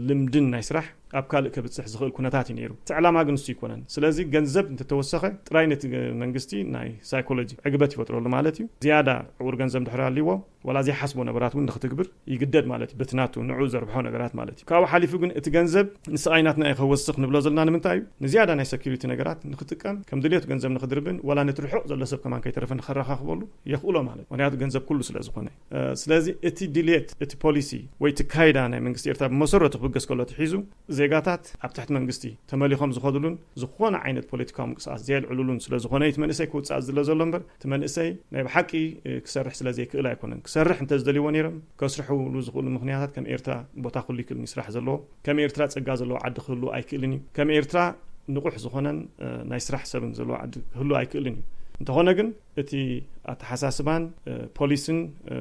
ልምድን ናይ ስራሕ ኣብ ካልእ ከብጽሕ ዝኽእል ኩነታት እዩ ነይሩ። እቲ ዕላማ ግን እሱ ኣይኮነን። ስለዚ ገንዘብ እንተተወሰኸ ጥራይ ነቲ መንግስቲ ናይ ሳይኮሎጂ ዕግበት ይፈጥረሉ ማለት እዩ። ዝያዳ ዕቑር ገንዘብ እንድሕር ኣልዎ ዋላ ዘይሓስቦ ነገራት እውን ንክትግብር ይግደድ ማለት እዩ። በቲ ናቱ ንዑ ዘርብሖ ነገራት ማለት እዩ። ካብኡ ሓሊፉ ግን እቲ ገንዘብ ንስቓይ ናትና እዩ ከወስኽ ንብሎ ዘለና ንምንታይ እዩ? ንዝያዳ ናይ ሰኪሪቲ ነገራት ንክጥቀም ከም ድልየቱ ገንዘብ ንክድርብን ዋላ ነቲ ርሑቕ ዘሎ ሰብ ከማን ከይተረፈ ንከረኻኽበሉ የኽእሎ ማለት እዩ። ምክንያቱ ገንዘብ ኩሉ ስለ ዝኾነ። ስለዚ እቲ ድልየት እቲ ፖሊሲ ወይ እቲ ካይዳ ናይ መንግስቲ ኤርትራ ብመሰረቱ ክብገስ ከሎ ተሒዙ ዜጋታት ኣብ ትሕቲ መንግስቲ ተመሊኾም ዝኸድሉን ዝኾነ ዓይነት ፖለቲካዊ ምንቅስቃስ ዘየልዕሉሉን ስለ ዝኾነ እቲ መንእሰይ ክውፃእ ዝለ ዘሎ እምበር እቲ መንእሰይ ናይ ብሓቂ ክሰርሕ ስለ ዘይክእል ኣይኮነን። ክሰርሕ እንተዝደልይዎ ነይሮም ከስርሕሉ ዝኽእሉ ምኽንያታት ከም ኤርትራ ቦታ ኩሉ ይክእልን እዩ ስራሕ ዘለዎ። ከም ኤርትራ ጸጋ ዘለዎ ዓዲ ክህሉ ኣይክእልን እዩ። ከም ኤርትራ ንቑሕ ዝኾነን ናይ ስራሕ ሰብን ዘለዎ ዓዲ ክህሉ ኣይክእልን እዩ። እንተኾነ ግን እቲ ኣተሓሳስባን ፖሊስን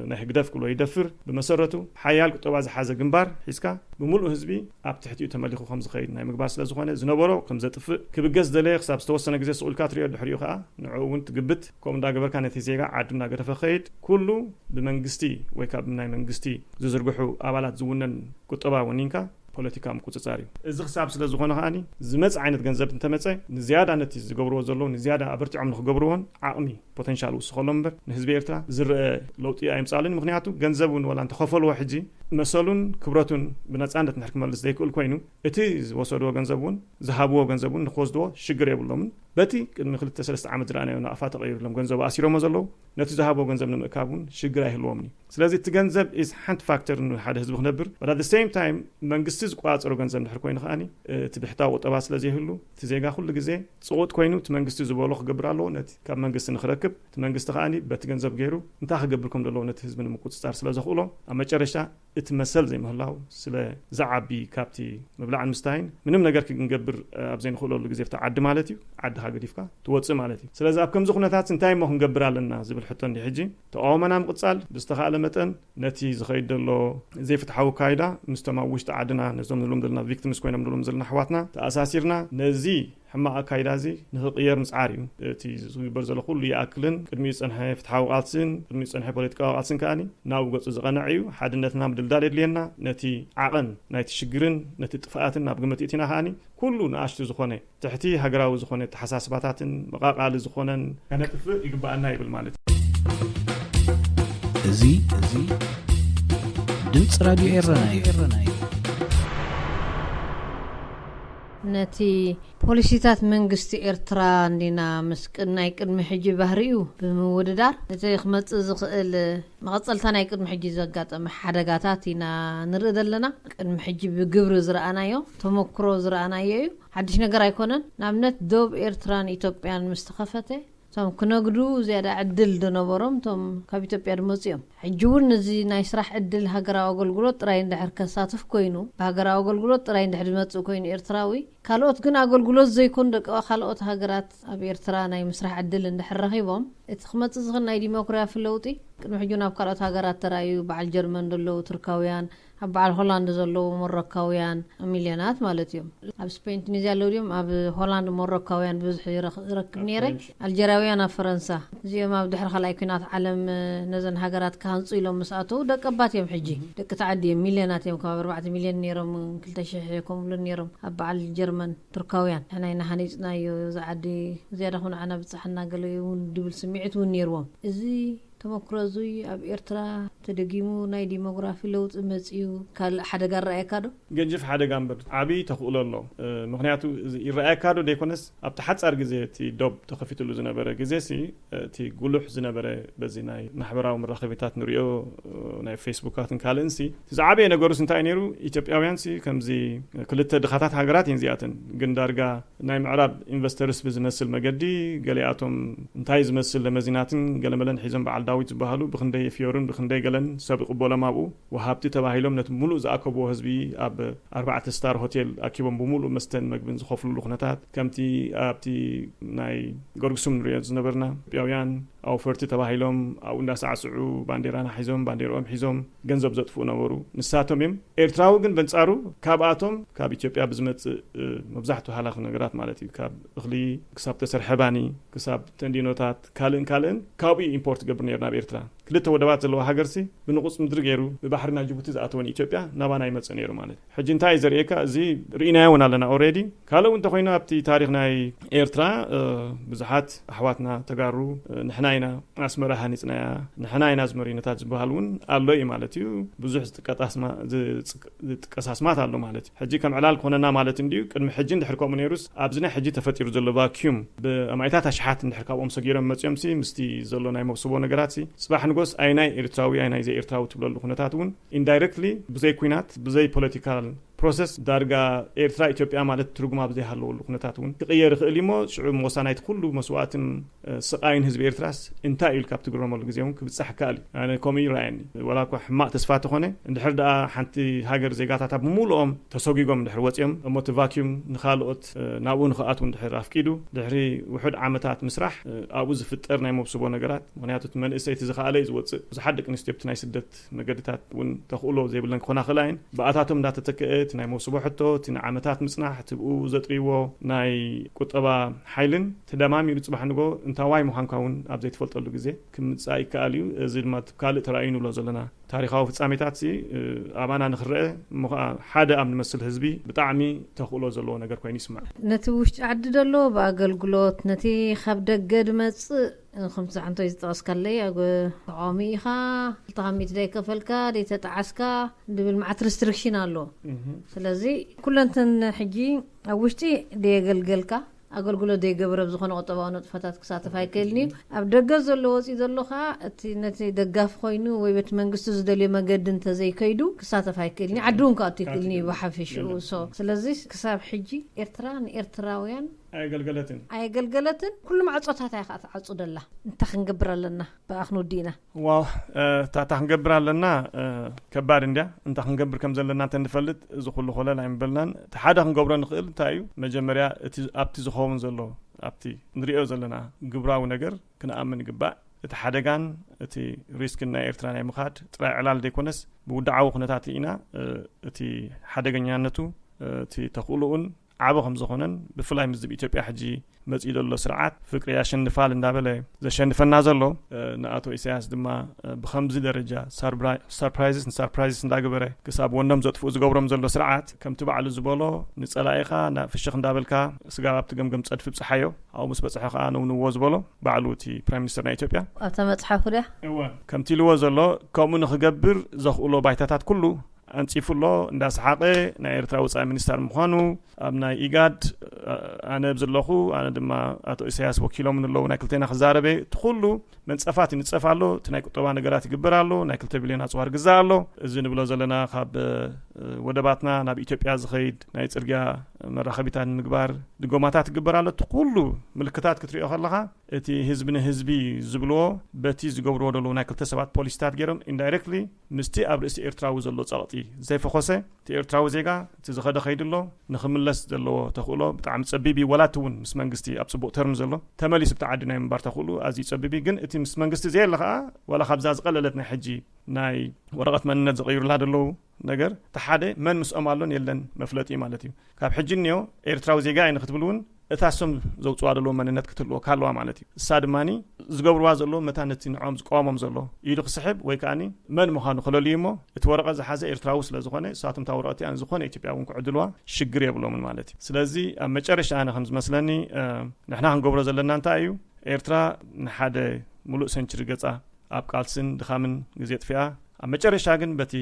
ናይ ህግደፍ ክብሎ ይደፍር። ብመሰረቱ ሓያል ቁጠባ ዝሓዘ ግንባር ሒዝካ ብምሉእ ህዝቢ ኣብ ትሕቲኡ ተመሊኹ ከም ዝኸይድ ናይ ምግባር ስለ ዝኾነ ዝነበሮ ከም ዘጥፍእ ክብገስ ደለየ ክሳብ ዝተወሰነ ግዜ ስቑልካ ትሪኦ ድሕሪኡ ከዓ ንዕኡ እውን ትግብት ከምኡ እንዳገበርካ ነቲ ዜጋ ዓዱ እንዳገደፈ ኸይድ ኩሉ ብመንግስቲ ወይ ካብ ናይ መንግስቲ ዝዝርግሑ ኣባላት ዝውነን ቁጠባ ወኒንካ ፖለቲካ ምቁፅፃር እዩ። እዚ ክሳብ ስለ ዝኾነ ከዓኒ ዝመፅ ዓይነት ገንዘብ እንተመፀ ንዝያዳ ነቲ ዝገብርዎ ዘለዉ ንዝያዳ ኣበርቲዖም ንክገብርዎን ዓቕሚ ፖተንሻል ውስኸሎም እምበር ንህዝቢ ኤርትራ ዝረአ ለውጢ ኣይምፃሉን። ምክንያቱ ገንዘብ እውን ወላ እንተኸፈልዎ ሕጂ መሰሉን ክብረቱን ብነፃነት ንድሕር ክመልስ ዘይክእል ኮይኑ እቲ ዝወሰድዎ ገንዘብ እውን ዝሃብዎ ገንዘብ እውን ንክወስድዎ ሽግር የብሎምን። በቲ ቅድሚ ክልተ ሰለስተ ዓመት ዝረኣናዮ ናቕፋ ተቐይሩሎም ገንዘቡ ኣሲሮሞ ዘለዉ ነቲ ዝሃብዎ ገንዘብ ንምእካብ እውን ሽግር ኣይህልዎምን እዩ። ስለዚ እቲ ገንዘብ ኢዝ ሓንቲ ፋክተር ንሓደ ህዝቢ ክነብር but at the same time መንግስቲ ዝቆፃፀሮ ገንዘብ እንድሕር ኮይኑ ከዓኒ እቲ ብሕታዊ ቁጠባ ስለ ዘይህሉ እቲ ዜጋ ኩሉ ግዜ ፅቑጥ ኮይኑ እቲ መንግስቲ ዝበሎ ክገብር ኣለዎ። ነቲ ካብ መንግስቲ ንክረክብ እቲ መንግስቲ ከዓኒ በቲ ገንዘብ ገይሩ እንታይ ክገብር ከም ዘለዎ ነቲ ህዝቢ ንምቁፅፃር ስለ ዘኽእሎ ኣብ መጨረሽታ እቲ መሰል ዘይምህላው ስለ ዝዓቢ ካብቲ ምብላዕን ምስታይን ምንም ነገር ክንገብር ኣብ ዘይንኽእለሉ ግዜ ብቲ ዓዲ ማለት እዩ ዓድኻ ገዲፍካ ትወፅእ ማለት እዩ። ስለዚ ኣብ ከምዚ ኩነታት እንታይ እሞ ክንገብር ኣለና ዝብል ሕቶ እንዲ ሕጂ ተቃውሞና ምቕፃል ብዝተኻእለ መጠን ነቲ ዝኸይድ ዘሎ ዘይፍትሓዊ ኣካይዳ ምስቶም ኣብ ውሽጢ ዓድና ነዞም ንብሎም ዘለና ቪክቲምስ ኮይኖም ንብሎም ዘለና ኣሕዋትና ተኣሳሲርና ነዚ ሕማቕ ኣካይዳ እዚ ንክቕየር ምፅዓር እዩ። እቲ ዝግበር ዘሎ ኩሉ ይኣክልን ቅድሚኡ ዝፀንሐ ፍትሓዊ ቃልስን ቅድሚኡ ዝፀንሐ ፖለቲካዊ ቃልስን ከኣኒ ናብኡ ገፁ ዝቐንዕ እዩ። ሓድነትና ምድልዳል የድልየና። ነቲ ዓቐን ናይቲ ሽግርን ነቲ ጥፍኣትን ናብ ግምት እቲና ከኣኒ ኩሉ ንኣሽቱ ዝኾነ ትሕቲ ሃገራዊ ዝኾነ ተሓሳስባታትን መቓቓሊ ዝኾነን ከነጥፍእ ይግባኣና ይብል ማለት እዩ። እዚ እዚ ድምፂ ራድዮ ኤረና እዩ። ነቲ ፖሊሲታት መንግስቲ ኤርትራ እንዲና ምስ ቅ- ናይ ቅድሚ ሕጂ ባህሪኡ ብምውድዳር እቲ ክመጽእ ዝኽእል መቐጸልታ ናይ ቅድሚ ሕጂ ዘጋጠመ ሓደጋታት ኢና ንርኢ ዘለና። ቅድሚ ሕጂ ብግብሪ ዝረኣናዮ ተመክሮ ዝረኣናዮ እዩ። ሓድሽ ነገር ኣይኮነን። ንኣብነት ዶብ ኤርትራን ኢትዮጵያን ምስ ተኸፈተ እቶም ክነግዱ ዝያዳ ዕድል ዝነበሮም እቶም ካብ ኢትዮጵያ ዝመፁ እዮም። ሕጂ እውን እዚ ናይ ስራሕ ዕድል ሃገራዊ ኣገልግሎት ጥራይ እንድሕር ከሳትፍ ኮይኑ ብሃገራዊ ኣገልግሎት ጥራይ እንድሕር ዝመፅእ ኮይኑ ኤርትራዊ ካልኦት ግን ኣገልግሎት ዘይኮኑ ደቂ ካልኦት ሃገራት ኣብ ኤርትራ ናይ ምስራሕ ዕድል እንድሕር ረኺቦም እቲ ክመፅእ ዝኽእል ናይ ዲሞክራፊ ለውጢ ቅድሚ ሕጂ ናብ ካልኦት ሃገራት ተራእዩ በዓል ጀርመን ዘለዉ ቱርካውያን ኣብ በዓል ሆላንድ ዘለዉ ሞሮካውያን ሚልዮናት ማለት እዮም። ኣብ ስፔን ቱኒዝያ ኣለዉ ድዮም ኣብ ሆላንድ ሞሮካውያን ብብዝሒ ይረኽ- ይረክብ ነይረ። ኣልጀርያውያን ኣብ ፈረንሳ እዚኦም ኣብ ድሕሪ ካልኣይ ኩናት ዓለም ነዘን ሃገራት ክሃንፁ ኢሎም ምስ ኣተዉ ደቀባት እዮም። ሕጂ ደቂ ተዓዲ እዮም። ሚልዮናት እዮም። ካብ ኣርባዕተ ሚልዮን ነይሮም ክልተ ሽሕ ከምብሉ ነይሮም ኣብ በዓል ጀርመን ቱርካውያን ንሕና ኢና ሃኒፅናዮ እዚ ዓዲ ዝያዳ ኩንዓና ብፃሕና ገለ እውን ድብል ስምዒት እውን ነይርዎም። እዚ ተመክሮ እዙይ ኣብ ኤርትራ ተደጊሙ ናይ ዲሞግራፊ ለውጢ መፅዩ ካልእ ሓደጋ ረኣየካ ዶ? ገጅፍ ሓደጋ እምበር ዓብዪ ተኽእሎ ኣሎ። ምክንያቱ ይረኣየካ ዶ ዘይኮነስ ኣብቲ ሓፃር ግዜ እቲ ዶብ ተኸፊትሉ ዝነበረ ግዜ ሲ እቲ ጉሉሕ ዝነበረ በዚ ናይ ማሕበራዊ መራኸቢታት ንሪኦ ናይ ፌስቡካትን ካልእን ሲ እቲ ዝዓበየ ነገሩስ እንታይ ነይሩ? ኢትዮጵያውያን ሲ ከምዚ ክልተ ድኻታት ሃገራት እየን እዚኣተን ግን ዳርጋ ናይ ምዕራብ ኢንቨስተርስ ብዝመስል መገዲ ገሊኣቶም እንታይ ዝመስል ለመዚናትን ገለመለን ሒዞም በዓል ዳዊት ዝበሃሉ ብክንደይ ፍዮርን ብክንደይ ገለን ሰብ ይቕበሎም ኣብኡ ወሃብቲ ተባሂሎም ነቲ ሙሉእ ዝኣከብዎ ህዝቢ ኣብ ኣርባዕተ ስታር ሆቴል ኣኪቦም ብሙሉእ መስተን መግብን ዝኸፍሉሉ ኩነታት ከምቲ ኣብቲ ናይ ገርግሱም ንሪኦ ዝነበርና ኢትዮጵያውያን ኣውፈርቲ ተባሂሎም ኣብኡ እንዳሳዕስዑ ባንዴራና ሒዞም ባንዴርኦም ሒዞም ገንዘብ ዘጥፍኡ ነበሩ። ንሳቶም እዮም። ኤርትራዊ ግን በንጻሩ ካብኣቶም ካብ ኢትዮጵያ ብዝመጽእ መብዛሕትኡ ሃላኺ ነገራት ማለት እዩ ካብ እኽሊ ክሳብ ተሰርሐ ባኒ ክሳብ ተንዲኖታት ካልእን ካልእን ካብኡ ኢምፖርት ገብር ነይሩ ናብ ኤርትራ። ክልተ ወደባት ዘለዋ ሃገርሲ ብንቑጽ ምድሪ ገይሩ ብባሕሪ ናብ ጅቡቲ ዝኣተወ ንኢትዮጵያ ናባና ይመጽእ ነይሩ ማለት እዩ። ሕጂ እንታይ እዩ ዘርእየካ? እዚ ርኢናዮ እውን ኣለና ኦሬዲ። ካልእ እውን እንተኮይኑ ኣብቲ ታሪክ ናይ ኤርትራ ብዙሓት ኣሕዋትና ተጋሩ ንሕና ኢና ኣስመራ ሃኒፅናያ ንሕና ኢና ዝመሪነታት ዝበሃል እውን ኣሎ እዩ ማለት እዩ። ብዙሕ ዝጥቀስ ኣስማት ኣሎ ማለት እዩ። ሕጂ ከም ዕላል ክኾነና ማለት እንድዩ። ቅድሚ ሕጂ እንድሕር ከምኡ ነይሩስ ኣብዚ ናይ ሕጂ ተፈጢሩ ዘሎ ቫኪዩም ብኣማኢታት ኣሽሓት እንድሕር ካብኦም ሰጊሮም መፂኦምሲ ምስቲ ዘሎ ናይ መብስቦ ነገራትሲ ፅባሕ ንጎስ ኣይናይ ኤርትራዊ ኣይናይ ዘይኤርትራዊ ትብለሉ ኩነታት እውን ኢንዳይረክትሊ ብዘይ ኩናት ብዘይ ፖለቲካል ፕሮሰስ ዳርጋ ኤርትራ ኢትዮጵያ ማለት ትርጉም ኣብ ዘይሃለወሉ ኩነታት እውን ክቕየር ይኽእል እዩ። እሞ ሽዑ ሞሳ ናይቲ ኩሉ መስዋእትን ስቓይን ህዝቢ ኤርትራስ እንታይ እዩ ኢልካ ኣብ ትግረመሉ ግዜ እውን ክብጻሕ ይከኣል እዩ። ኣነ ከምኡ ይረኣየኒ። ዋላ እኳ ሕማቕ ተስፋ ተኾነ፣ እንድሕር ደኣ ሓንቲ ሃገር ዜጋታታ ብምሉኦም ተሰጒጎም እንድሕር ወጺኦም፣ እሞ እቲ ቫክዩም ንኻልኦት ናብኡ ንኽኣትዉ እንድሕር ኣፍቂዱ፣ ድሕሪ ውሑድ ዓመታት ምስራሕ ኣብኡ ዝፍጠር ናይ መብስቦ ነገራት፣ ምኽንያቱ እቲ መንእሰይ እቲ ዝኸኣለ እዩ ዝወጽእ። ብዙሓት ደቂ ኣንስትዮ ኣብቲ ናይ ስደት መገድታት እውን ተኽእሎ ዘይብለን ክኾና ክእላ እየን። ብኣታቶም እንዳተተክአ እቲ ናይ መውስቦ ሕቶ፣ እቲ ንዓመታት ምጽናሕ፣ እቲ ብኡ ዘጥርይዎ ናይ ቁጠባ ሓይልን ተደማሚሩ ጽባሕ ንጎ እንታዋይ ምዃንካ እውን ኣብ ዘይትፈልጠሉ ግዜ ክምጻእ ይከኣል እዩ። እዚ ድማ እቲ ካልእ ተራእዩ ንብሎ ዘለና ታሪኻዊ ፍጻሜታት ሲ ኣባና ንክረአ እሞ ከዓ ሓደ ኣብ ንመስል ህዝቢ ብጣዕሚ ተኽእሎ ዘለዎ ነገር ኮይኑ ይስማዕ። ነቲ ውሽጢ ዓዲ ዘሎ ብኣገልግሎት፣ ነቲ ካብ ደገ ድመጽእ፣ ከምቲ ዛዕንቶይ ዝጠቐስካለይ፣ ኣብ ተቃዋሚ ኢኻ፣ ክልተ ካብ ሚእቲ ደይከፈልካ ደይተጣዓስካ ድብል መዓት ሪስትሪክሽን ኣሎ። ስለዚ ኩለንተን ሕጂ ኣብ ውሽጢ ደየገልገልካ፣ ኣገልግሎት ደይገብረ ብዝኾነ ቁጠባዊ ንጥፈታት ክሳተፍ ኣይክእልን እዩ። ኣብ ደገ ዘሎ ወፂ ዘሎ ከዓ እቲ ነቲ ደጋፊ ኮይኑ ወይ በቲ መንግስቲ ዝደልዮ መገዲ እንተዘይከይዱ ክሳተፍ ኣይክእልን እዩ። ዓዲ እውን ክኣቱ ኣይክእልን እዩ ብሓፈሽኡ። ስለዚ ክሳብ ሕጂ ኤርትራ ንኤርትራውያን ኣየገልገለትን። ኣየገልገለትን። ኩሉ ማዕጾታት እያ ከዓ ትዓጹ ደላ። እንታይ ክንገብር ኣለና? ብኣ ክንውዲ ኢና። ዋው፣ እታ ክንገብር ኣለና ከባድ እንድያ። እንታይ ክንገብር ከም ዘለና እንተ ንፈልጥ፣ እዚ ኩሉ ኮለል ኣይምበልናን። እቲ ሓደ ክንገብሮ ንኽእል እንታይ እዩ? መጀመርያ እቲ ኣብቲ ዝኸውን ዘሎ፣ ኣብቲ ንሪኦ ዘለና ግብራዊ ነገር ክንኣምን ይግባእ። እቲ ሓደጋን እቲ ሪስክን ናይ ኤርትራ ናይ ምኻድ ጥራይ ዕላል ዘይኮነስ፣ ብውድዓዊ ኩነታት ኢና እቲ ሓደገኛነቱ፣ እቲ ተኽእሎኡን ዓቢ ከም ዝኾነን፣ ብፍላይ ምስ ህዝቢ ኢትዮጵያ ሕጂ መጺኡ ዘሎ ስርዓት ፍቅሪ ያሸንፋል እንዳበለ ዘሸንፈና ዘሎ፣ ንኣቶ ኢሳያስ ድማ ብኸምዚ ደረጃ ሰርፕራይዝስ ንሰርፕራይዝስ እንዳገበረ ክሳብ ወኖም ዘጥፍኡ ዝገብሮም ዘሎ ስርዓት፣ ከምቲ ባዕሉ ዝበሎ፣ ንጸላኢኻ ፍሽኽ እንዳበልካ ስጋብ ኣብቲ ገምገም ጸድፊ ብጽሓዮ፣ ኣብኡ ምስ በጽሐ ከኣ ነውንዎ ዝበሎ ባዕሉ እቲ ፕራይም ሚኒስተር ናይ ኢትዮጵያ። ኣብታ መጽሓፉ ድያ? እወ። ከምቲ ኢልዎ ዘሎ፣ ከምኡ ንኽገብር ዘኽእሎ ባይታታት ኩሉ ኣንጺፉ ኣሎ። እንዳሰሓቐ ናይ ኤርትራ ወጻኢ ሚኒስተር ምዃኑ፣ ኣብ ናይ ኢጋድ ኣነ ብዝለኹ፣ ኣነ ድማ ኣቶ ኢሳያስ ወኪሎም ንለዉ፣ ናይ ክልቴና ክዛረበ፣ እቲ ኩሉ መንጸፋት ይንጸፍ ኣሎ። እቲ ናይ ቁጠባ ነገራት ይግበር ኣሎ። ናይ ክልተ ቢልዮን ኣጽዋር ግዛእ ኣሎ። እዚ ንብሎ ዘለና ካብ ወደባትና ናብ ኢትዮጵያ ዝኸይድ ናይ ጽርግያ መራኸቢታት ንምግባር ድጎማታት ይግበር ኣሎ። እቲ ኩሉ ምልክታት ክትሪኦ ከለኻ፣ እቲ ህዝቢ ንህዝቢ ዝብልዎ በቲ ዝገብርዎ ዘለዉ ናይ ክልተ ሰባት ፖሊሲታት ገይሮም ኢንዳይሬክትሊ ምስቲ ኣብ ርእሲ ኤርትራዊ ዘሎ ጸቕጢ ዘይፈኾሰ፣ እቲ ኤርትራዊ ዜጋ እቲ ዝኸደ ከይዱ ኣሎ፣ ንኽምለስ ዘለዎ ተኽእሎ ብጣዕሚ ጸቢብ እዩ። ወላ እቲ እውን ምስ መንግስቲ ኣብ ጽቡቕ ተርም ዘሎ፣ ተመሊሱ ብቲ ዓዲ ናይ ምንባር ተኽእሎ ኣዝዩ ጸቢብ እዩ። ግን እቲ ምስ መንግስቲ ዘየለ ከኣ፣ ዋላ ካብዛ ዝቐለለት ናይ ሕጂ ናይ ወረቐት መንነት ዝቕይሩላ ዘለዉ ነገር፣ እቲ ሓደ መን ምስኦም ኣሎን የለን መፍለጢ ማለት እዩ። ካብ ሕጂ እኒኦ ኤርትራዊ ዜጋ እየ ንክትብል እውን እታ እሶም ዘውፅዋ ዘለዉ መንነት ክትህልወካ ኣለዋ ማለት እዩ። እሳ ድማኒ ዝገብርዋ ዘለዉ መታ ነቲ ንዖም ዝቀዋሞም ዘሎ ኢዱ ክስሕብ ወይ ከዓኒ መን ምዃኑ ክለልዩ እሞ፣ እቲ ወረቐት ዝሓዘ ኤርትራዊ ስለ ዝኾነ፣ እሳቶም እታ ወረቐት እቲኣ ንዝኾነ ኢትዮጵያ እውን ክዕድልዋ ሽግር የብሎምን ማለት እዩ። ስለዚ ኣብ መጨረሻ ኣነ ከም ዝመስለኒ፣ እ፣ ንሕና ክንገብሮ ዘለና እንታይ እዩ? ኤርትራ ንሓደ ሙሉእ ሰንችሪ ገጻ ኣብ ቃልስን ድኻምን ግዜ ጥፊኣ፣ ኣብ መጨረሻ ግን በቲ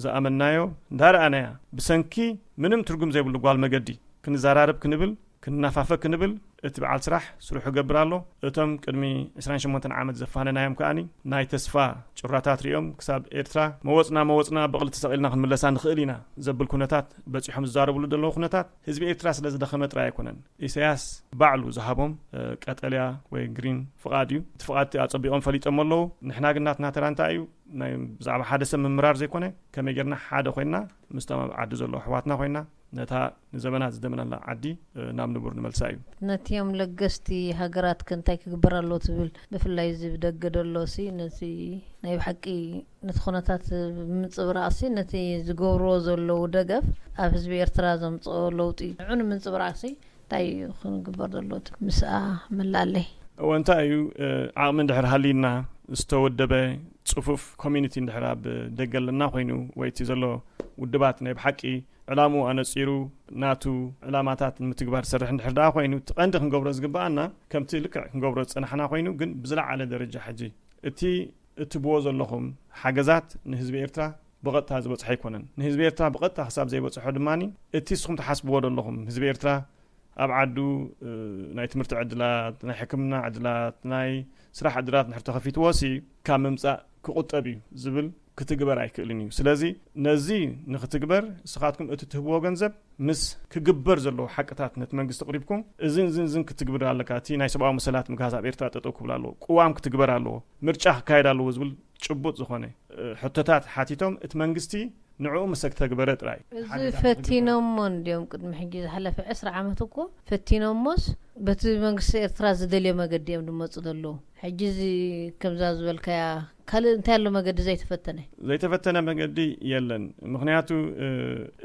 ዝኣመንናዮ እንዳረኣናያ፣ ብሰንኪ ምንም ትርጉም ዘይብሉ ጓል መገዲ ክንዘራረብ ክንብል፣ ክንናፋፈ ክንብል፣ እቲ በዓል ስራሕ ስርሑ ይገብር ኣሎ። እቶም ቅድሚ ዕስራን ሸሞንተን ዓመት ዘፋነናዮም ከኣኒ ናይ ተስፋ ጭራታት ሪኦም ክሳብ ኤርትራ መወጽና መወጽና ብቕሊ ተሰቒልና ክንምለሳ ንኽእል ኢና ዘብል ኩነታት በጺሖም ዝዛረብሉ ዘለዉ ኩነታት ህዝቢ ኤርትራ ስለ ዝደኸመ ጥራይ ኣይኮነን። ኢሳያስ ባዕሉ ዝሃቦም፣ እ፣ ቀጠልያ ወይ ግሪን ፍቓድ እዩ። እቲ ፍቓድ እቲ ኣጸቢቖም ፈሊጦም ኣለዉ። ንሕና ግን ናትና ተራ እንታይ እዩ? ናይ ብዛዕባ ሓደ ሰብ ምምራር ዘይኮነ፣ ከመይ ጌርና ሓደ ኮይንና ምስቶም ኣብ ዓዲ ዘለዉ ኣሕዋትና ኮይንና ነታ ንዘመናት ዝደመናላ ዓዲ፣ እ፣ ናብ ንቡር ንመልሳ እዩ። ነቲኦም ለገስቲ ሃገራት ከ እንታይ ክግበር ኣለዎ ትብል? ብፍላይ እዚ ብደገ ደሎ ሲ ነቲ ናይ ብሓቂ ነቲ ኩነታት ብምንጽብራቕ ሲ ነቲ ዝገብርዎ ዘለዉ ደገፍ ኣብ ህዝቢ ኤርትራ ዘምጽኦ ለውጢ ንዑ ንምንጽብራቕ ሲ እንታይ እዩ ክንግበር ዘለዎ ትብል? ምስኣ ምላኣለይ። እወ፣ እንታይ እዩ፣ እ፣ ዓቕሚ እንድሕር ሃልዩና፣ ዝተወደበ ጽፉፍ ኮሚኒቲ እንድሕር ኣብ ደገ ኣለና ኮይኑ፣ ወይ እቲ ዘሎ ውድባት ናይ ብሓቂ ዕላምኡ ኣነጺሩ ናቱ ዕላማታት ንምትግባር ዝሰርሕ እንድሕር ደኣ ኮይኑ፣ እቲ ቀንዲ ክንገብሮ ዝግብኣና ከምቲ ልክዕ ክንገብሮ ዝጸናሕና ኮይኑ፣ ግን ብዝለዓለ ደረጃ ሕጂ እቲ እትብዎ ዘለኹም ሓገዛት ንህዝቢ ኤርትራ ብቐጥታ ዝበጽሖ ኣይኮነን። ንህዝቢ ኤርትራ ብቐጥታ ክሳብ ዘይበጽሖ ድማኒ፣ እቲ ንስኹም ትሓስብዎ ዘለኹም ህዝቢ ኤርትራ ኣብ ዓዱ፣ እ፣ ናይ ትምህርቲ ዕድላት፣ ናይ ሕክምና ዕድላት፣ ናይ ስራሕ ዕድላት እንድሕር ተኸፊትዎ ሲ ካብ ምምጻእ ክቑጠብ እዩ ዝብል ክትግበር ኣይክእልን እዩ። ስለዚ ነዚ ንክትግበር ንስኻትኩም እቲ ትህብዎ ገንዘብ ምስ ክግበር ዘለዎ ሓቅታት ነቲ መንግስቲ ኣቕሪብኩም፣ እዝን እዝን እዝን ክትግብር ኣለካ፣ እቲ ናይ ሰብኣዊ መሰላት ምግሃስ ኣብ ኤርትራ ጠጠው ክብል ኣለዎ፣ ቅዋም ክትግበር ኣለዎ፣ ምርጫ ክካየድ ኣለዎ ዝብል ጭቡጥ ዝኾነ ሕቶታት ሓቲቶም፣ እቲ መንግስቲ ንዕኡ ምስ ኣተግበረ ጥራይ። እዚ ፈቲኖሞ እንዲዮም ቅድሚ ሕጂ ዝሓለፈ ዕስራ ዓመት እኮ ፈቲኖሞስ፣ በቲ መንግስቲ ኤርትራ ዝደልዮ መገዲ እዮም ዝመፁ ዘለዉ። ሕጂ እዚ ከምዛ ዝበልካያ ካልእ እንታይ ኣሎ መገዲ ዘይተፈተነ? ዘይተፈተነ መገዲ የለን። ምክንያቱ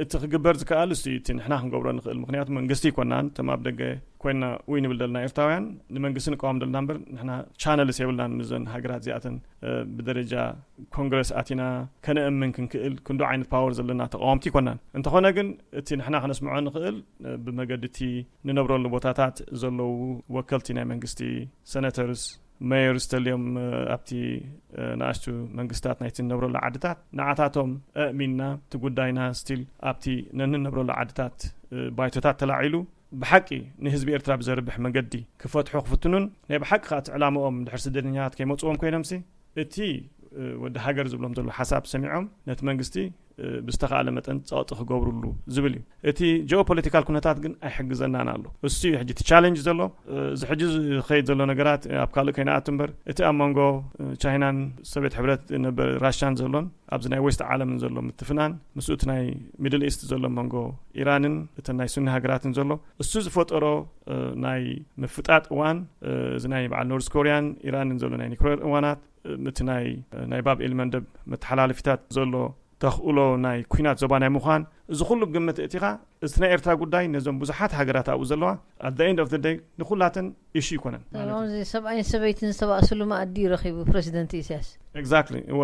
እቲ ክግበር ዝከኣል እሱ እቲ ንሕና ክንገብሮ ንኽእል። ምክንያቱ መንግስቲ ይኮናን፣ ተም ኣብ ደገ ኮይና ውይ ንብል ዘለና ኤርትራውያን ንመንግስቲ ንቃወም ዘለና እምበር፣ ንሕና ቻነልስ የብልናን። ምዘን ሃገራት እዚኣተን ብደረጃ ኮንግረስ ኣቲና ከነእምን ክንክእል ክንዶ ዓይነት ፓወር ዘለና ተቃወምቲ ይኮናን። እንተኾነ ግን እቲ ንሕና ከነስምዖ ንኽእል ብመገዲ እቲ ንነብረሉ ቦታታት ዘለዉ ወከልቲ ናይ መንግስቲ፣ ሰነተርስ፣ ሜየርስ ተልዮም ኣብቲ ንኣሽቱ መንግስታት ናይቲ ንነብረሉ ዓድታት፣ ንዓታቶም ኣእሚንና እቲ ጉዳይና ስቲል ኣብቲ ነንነብረሉ ዓድታት ባይቶታት ተላዒሉ ብሓቂ ንህዝቢ ኤርትራ ብዘርብሕ መገዲ ክፈትሑ ክፍትኑን ናይ ብሓቂ ከኣ እቲ ዕላምኦም ድሕር ስደተኛታት ከይመፅዎም ኮይኖምሲ እቲ ወዲ ሃገር ዝብሎም ዘሎ ሓሳብ ሰሚዖም ነቲ መንግስቲ ብዝተኻእለ መጠን ፀቕጢ ክገብሩሉ ዝብል እዩ። እቲ ጂኦፖለቲካል ኩነታት ግን ኣይሕግዘናን ኣሎ። እሱ እዩ ሕጂ እቲ ቻለንጅ ዘሎ። እዚ ሕጂ ዝኸይድ ዘሎ ነገራት ኣብ ካልእ ከይንኣቱ እምበር፣ እቲ ኣብ መንጎ ቻይናን ሶቪየት ሕብረት ነበር ራሻን ዘሎን ኣብዚ ናይ ዌስት ዓለምን ዘሎ ምትፍናን፣ ምስኡ እቲ ናይ ሚድል ኢስት ዘሎ መንጎ ኢራንን እተን ናይ ሱኒ ሃገራትን ዘሎ፣ እሱ ዝፈጠሮ ናይ ምፍጣጥ እዋን፣ እዚ ናይ በዓል ኖርዝ ኮርያን ኢራንን ዘሎ ናይ ኒክሌር እዋናት፣ እቲ ናይ ናይ ባብ ኤል መንደብ መተሓላለፊታት ዘሎ ተኽእሎ ናይ ኩናት ዞባ ናይ ምዃን፣ እዚ ኩሉ ብግምት እቲኻ እቲ ናይ ኤርትራ ጉዳይ ነዞም ብዙሓት ሃገራት ኣብኡ ዘለዋ at the end of the day ንኩላተን ኢሹ ይኮነን ማለት እዩ። እዚ ሰብኣይን ሰበይትን ዝተባእስሉ መኣዲ ረኺቡ ፕረዚደንት ኢሳያስ። Exactly፣ እወ።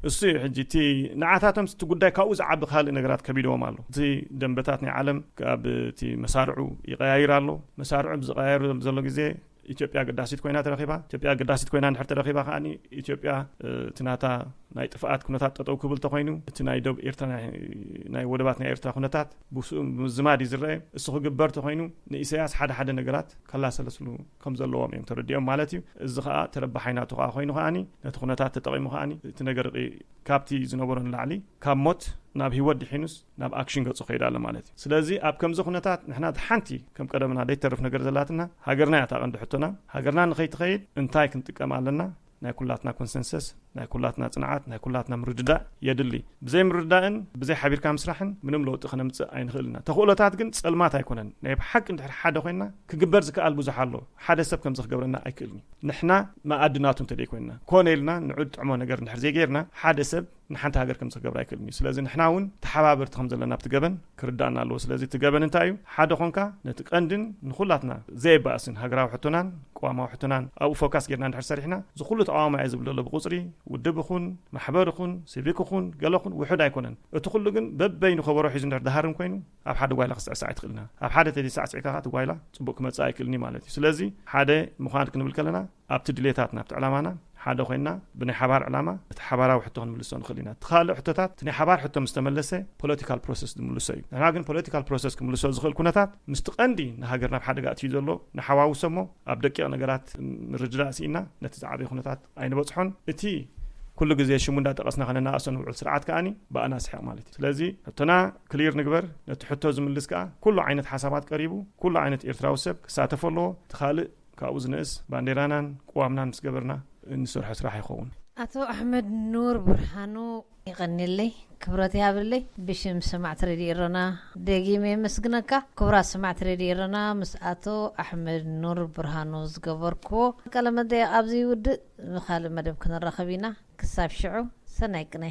እሱ እዩ ሕጂ እቲ ንዓታቶም እቲ ጉዳይ ካብኡ ዝዓቢ ካልእ ነገራት ከቢድዎም ኣሎ። እቲ ደንበታት ናይ ዓለም ካብ እቲ መሳርዑ ይቀያይር ኣሎ። መሳርዑ ብዝቀያየር ዘሎ ግዜ ኢትዮጵያ ግዳሲት ኮይና ተረኺባ። ኢትዮጵያ ግዳሲት ኮይና እንድሕር ተረኺባ ከኣ ኢትዮጵያ እቲ ናታ ናይ ጥፍኣት ኩነታት ጠጠው ክብል ተኮይኑ፣ እቲ ናይ ደቡብ ኤርትራ ናይ ወደባት ናይ ኤርትራ ኩነታት ብስኡ ምዝማድ ይዝረአ። እሱ ክግበር ተኮይኑ ንኢሳያስ ሓደ ሓደ ነገራት ከላሰለስሉ ከም ዘለዎም እዮም ተረዲኦም ማለት እዩ። እዚ ከኣ ተረባሓይ ናቱ ከኣ ኮይኑ ከኣ ነቲ ኩነታት ተጠቂሙ ከኣ እቲ ነገር ካብቲ ዝነበሮ ንላዕሊ ካብ ሞት ናብ ህይወት ድሒኑስ ናብ ኣክሽን ገጹ ከይድ ኣሎ ማለት እዩ። ስለዚ ኣብ ከምዚ ኩነታት ንሕና ሓንቲ ከም ቀደምና ደይተርፍ ነገር ዘላትና ሃገርና እያ እታ ቀንዲ ሕቶና። ሃገርና ንኸይትኸይድ እንታይ ክንጥቀም ኣለና? ናይ ኩላትና ኮንሰንሰስ፣ ናይ ኩላትና ጽንዓት፣ ናይ ኩላትና ምርድዳእ የድሊ። ብዘይ ምርድዳእን ብዘይ ሓቢርካ ምስራሕን ምንም ለውጢ ከነምጽእ ኣይንኽእል ኢና። ተኽእሎታት ግን ጸልማት ኣይኮነን። ናይ ብሓቂ እንድሕር ሓደ ኮይንና ክግበር ዝከኣል ብዙሕ ኣሎ። ሓደ ሰብ ከምዚ ክገብረና ኣይክእልን እዩ። ንሕና መኣዲ ናቱ እንተደይ ኮይንና፣ ኮነ ኢልና ንዑ ዝጥዕሞ ነገር እንድሕር ዘይጌርና፣ ሓደ ሰብ ንሓንቲ ሃገር ከምዚ ክገብር ኣይክእልን እዩ። ስለዚ ንሕና እውን ተሓባበርቲ ከም ዘለና ኣብቲ ገበን ክርዳእና ኣለዎ። ስለዚ እቲ ገበን እንታይ እዩ? ሓደ ኮንካ ነቲ ቀንድን ንኹላትና ዘየባእስን ሃገራዊ ሕቶናን ቅዋማዊ ሕቶናን ኣብኡ ፎካስ ጌርና እንድሕር ሰሪሕና፣ እዚ ኩሉ ተቃዋማይ ዝብል ዘሎ ብቁጽሪ ውድብ ይኹን ማሕበር ይኹን ሲቪክ ይኹን ገለ ይኹን ውሑድ ኣይኮነን። እቲ ኩሉ ግን በበይኑ ከበሮ ሒዙ እንድሕር ዝሃርም ኮይኑ ኣብ ሓደ ጓይላ ክስዕስዕ ኣይትኽእልና። ኣብ ሓደ ተደይ ሳዕስዒካ ከዓ እቲ ጓይላ ጽቡቅ ክመጽእ ኣይክእልን እዩ ማለት እዩ። ስለዚ ሓደ ምዃን ክንብል ከለና ኣብቲ ድሌታትና ኣብቲ ዕላማና ሓደ ኮይንና ብናይ ሓባር ዕላማ እቲ ሓባራዊ ሕቶ ክንምልሶ ንኽእል ኢና። እቲ ካልእ ሕቶታት እቲ ናይ ሓባር ሕቶ ምስ ተመለሰ ፖለቲካል ፕሮሰስ ዝምልሶ እዩ። ንሕና ግን ፖለቲካል ፕሮሰስ ክምልሶ ዝኽእል ኩነታት ምስቲ ቀንዲ ንሃገር ናብ ሓደጋ ኣትዩ ዘሎ ንሓዋውሶ እሞ ኣብ ደቂቕ ነገራት ምርድዳእ ስኢና ነቲ ዝዓበየ ኩነታት ኣይንበጽሖን። እቲ ኩሉ ግዜ ሽሙ እንዳጠቐስና ከነናእሶ ንውዕል ስርዓት ከኣኒ ብኣና ስሕቕ ማለት እዩ። ስለዚ ሕቶና ክሊር ንግበር። ነቲ ሕቶ ዝምልስ ከኣ ኩሉ ዓይነት ሓሳባት ቀሪቡ ኩሉ ዓይነት ኤርትራዊ ሰብ ክሳተፎ ኣለዎ። እቲ ካልእ ካብኡ ዝንእስ ባንዴራናን ቅዋምናን ምስ ገበርና እንሰርሖ ስራሕ ይኸውን። ኣቶ ኣሕመድ ኑር ብርሃኑ፣ የቐንየለይ፣ ክብረት ይሃበለይ። ብሽም ሰማዕቲ ሬድዮ ኤረና ደጊመ የመስግነካ። ክቡራት ሰማዕቲ ሬድዮ ኤረና፣ ምስ ኣቶ ኣሕመድ ኑር ብርሃኑ ዝገበርክዎ ቃለ መጠይቕ ኣብዚ ይውድእ። ብኻልእ መደብ ክንራኸብ ኢና። ክሳብ ሽዑ ሰናይ ቅነ።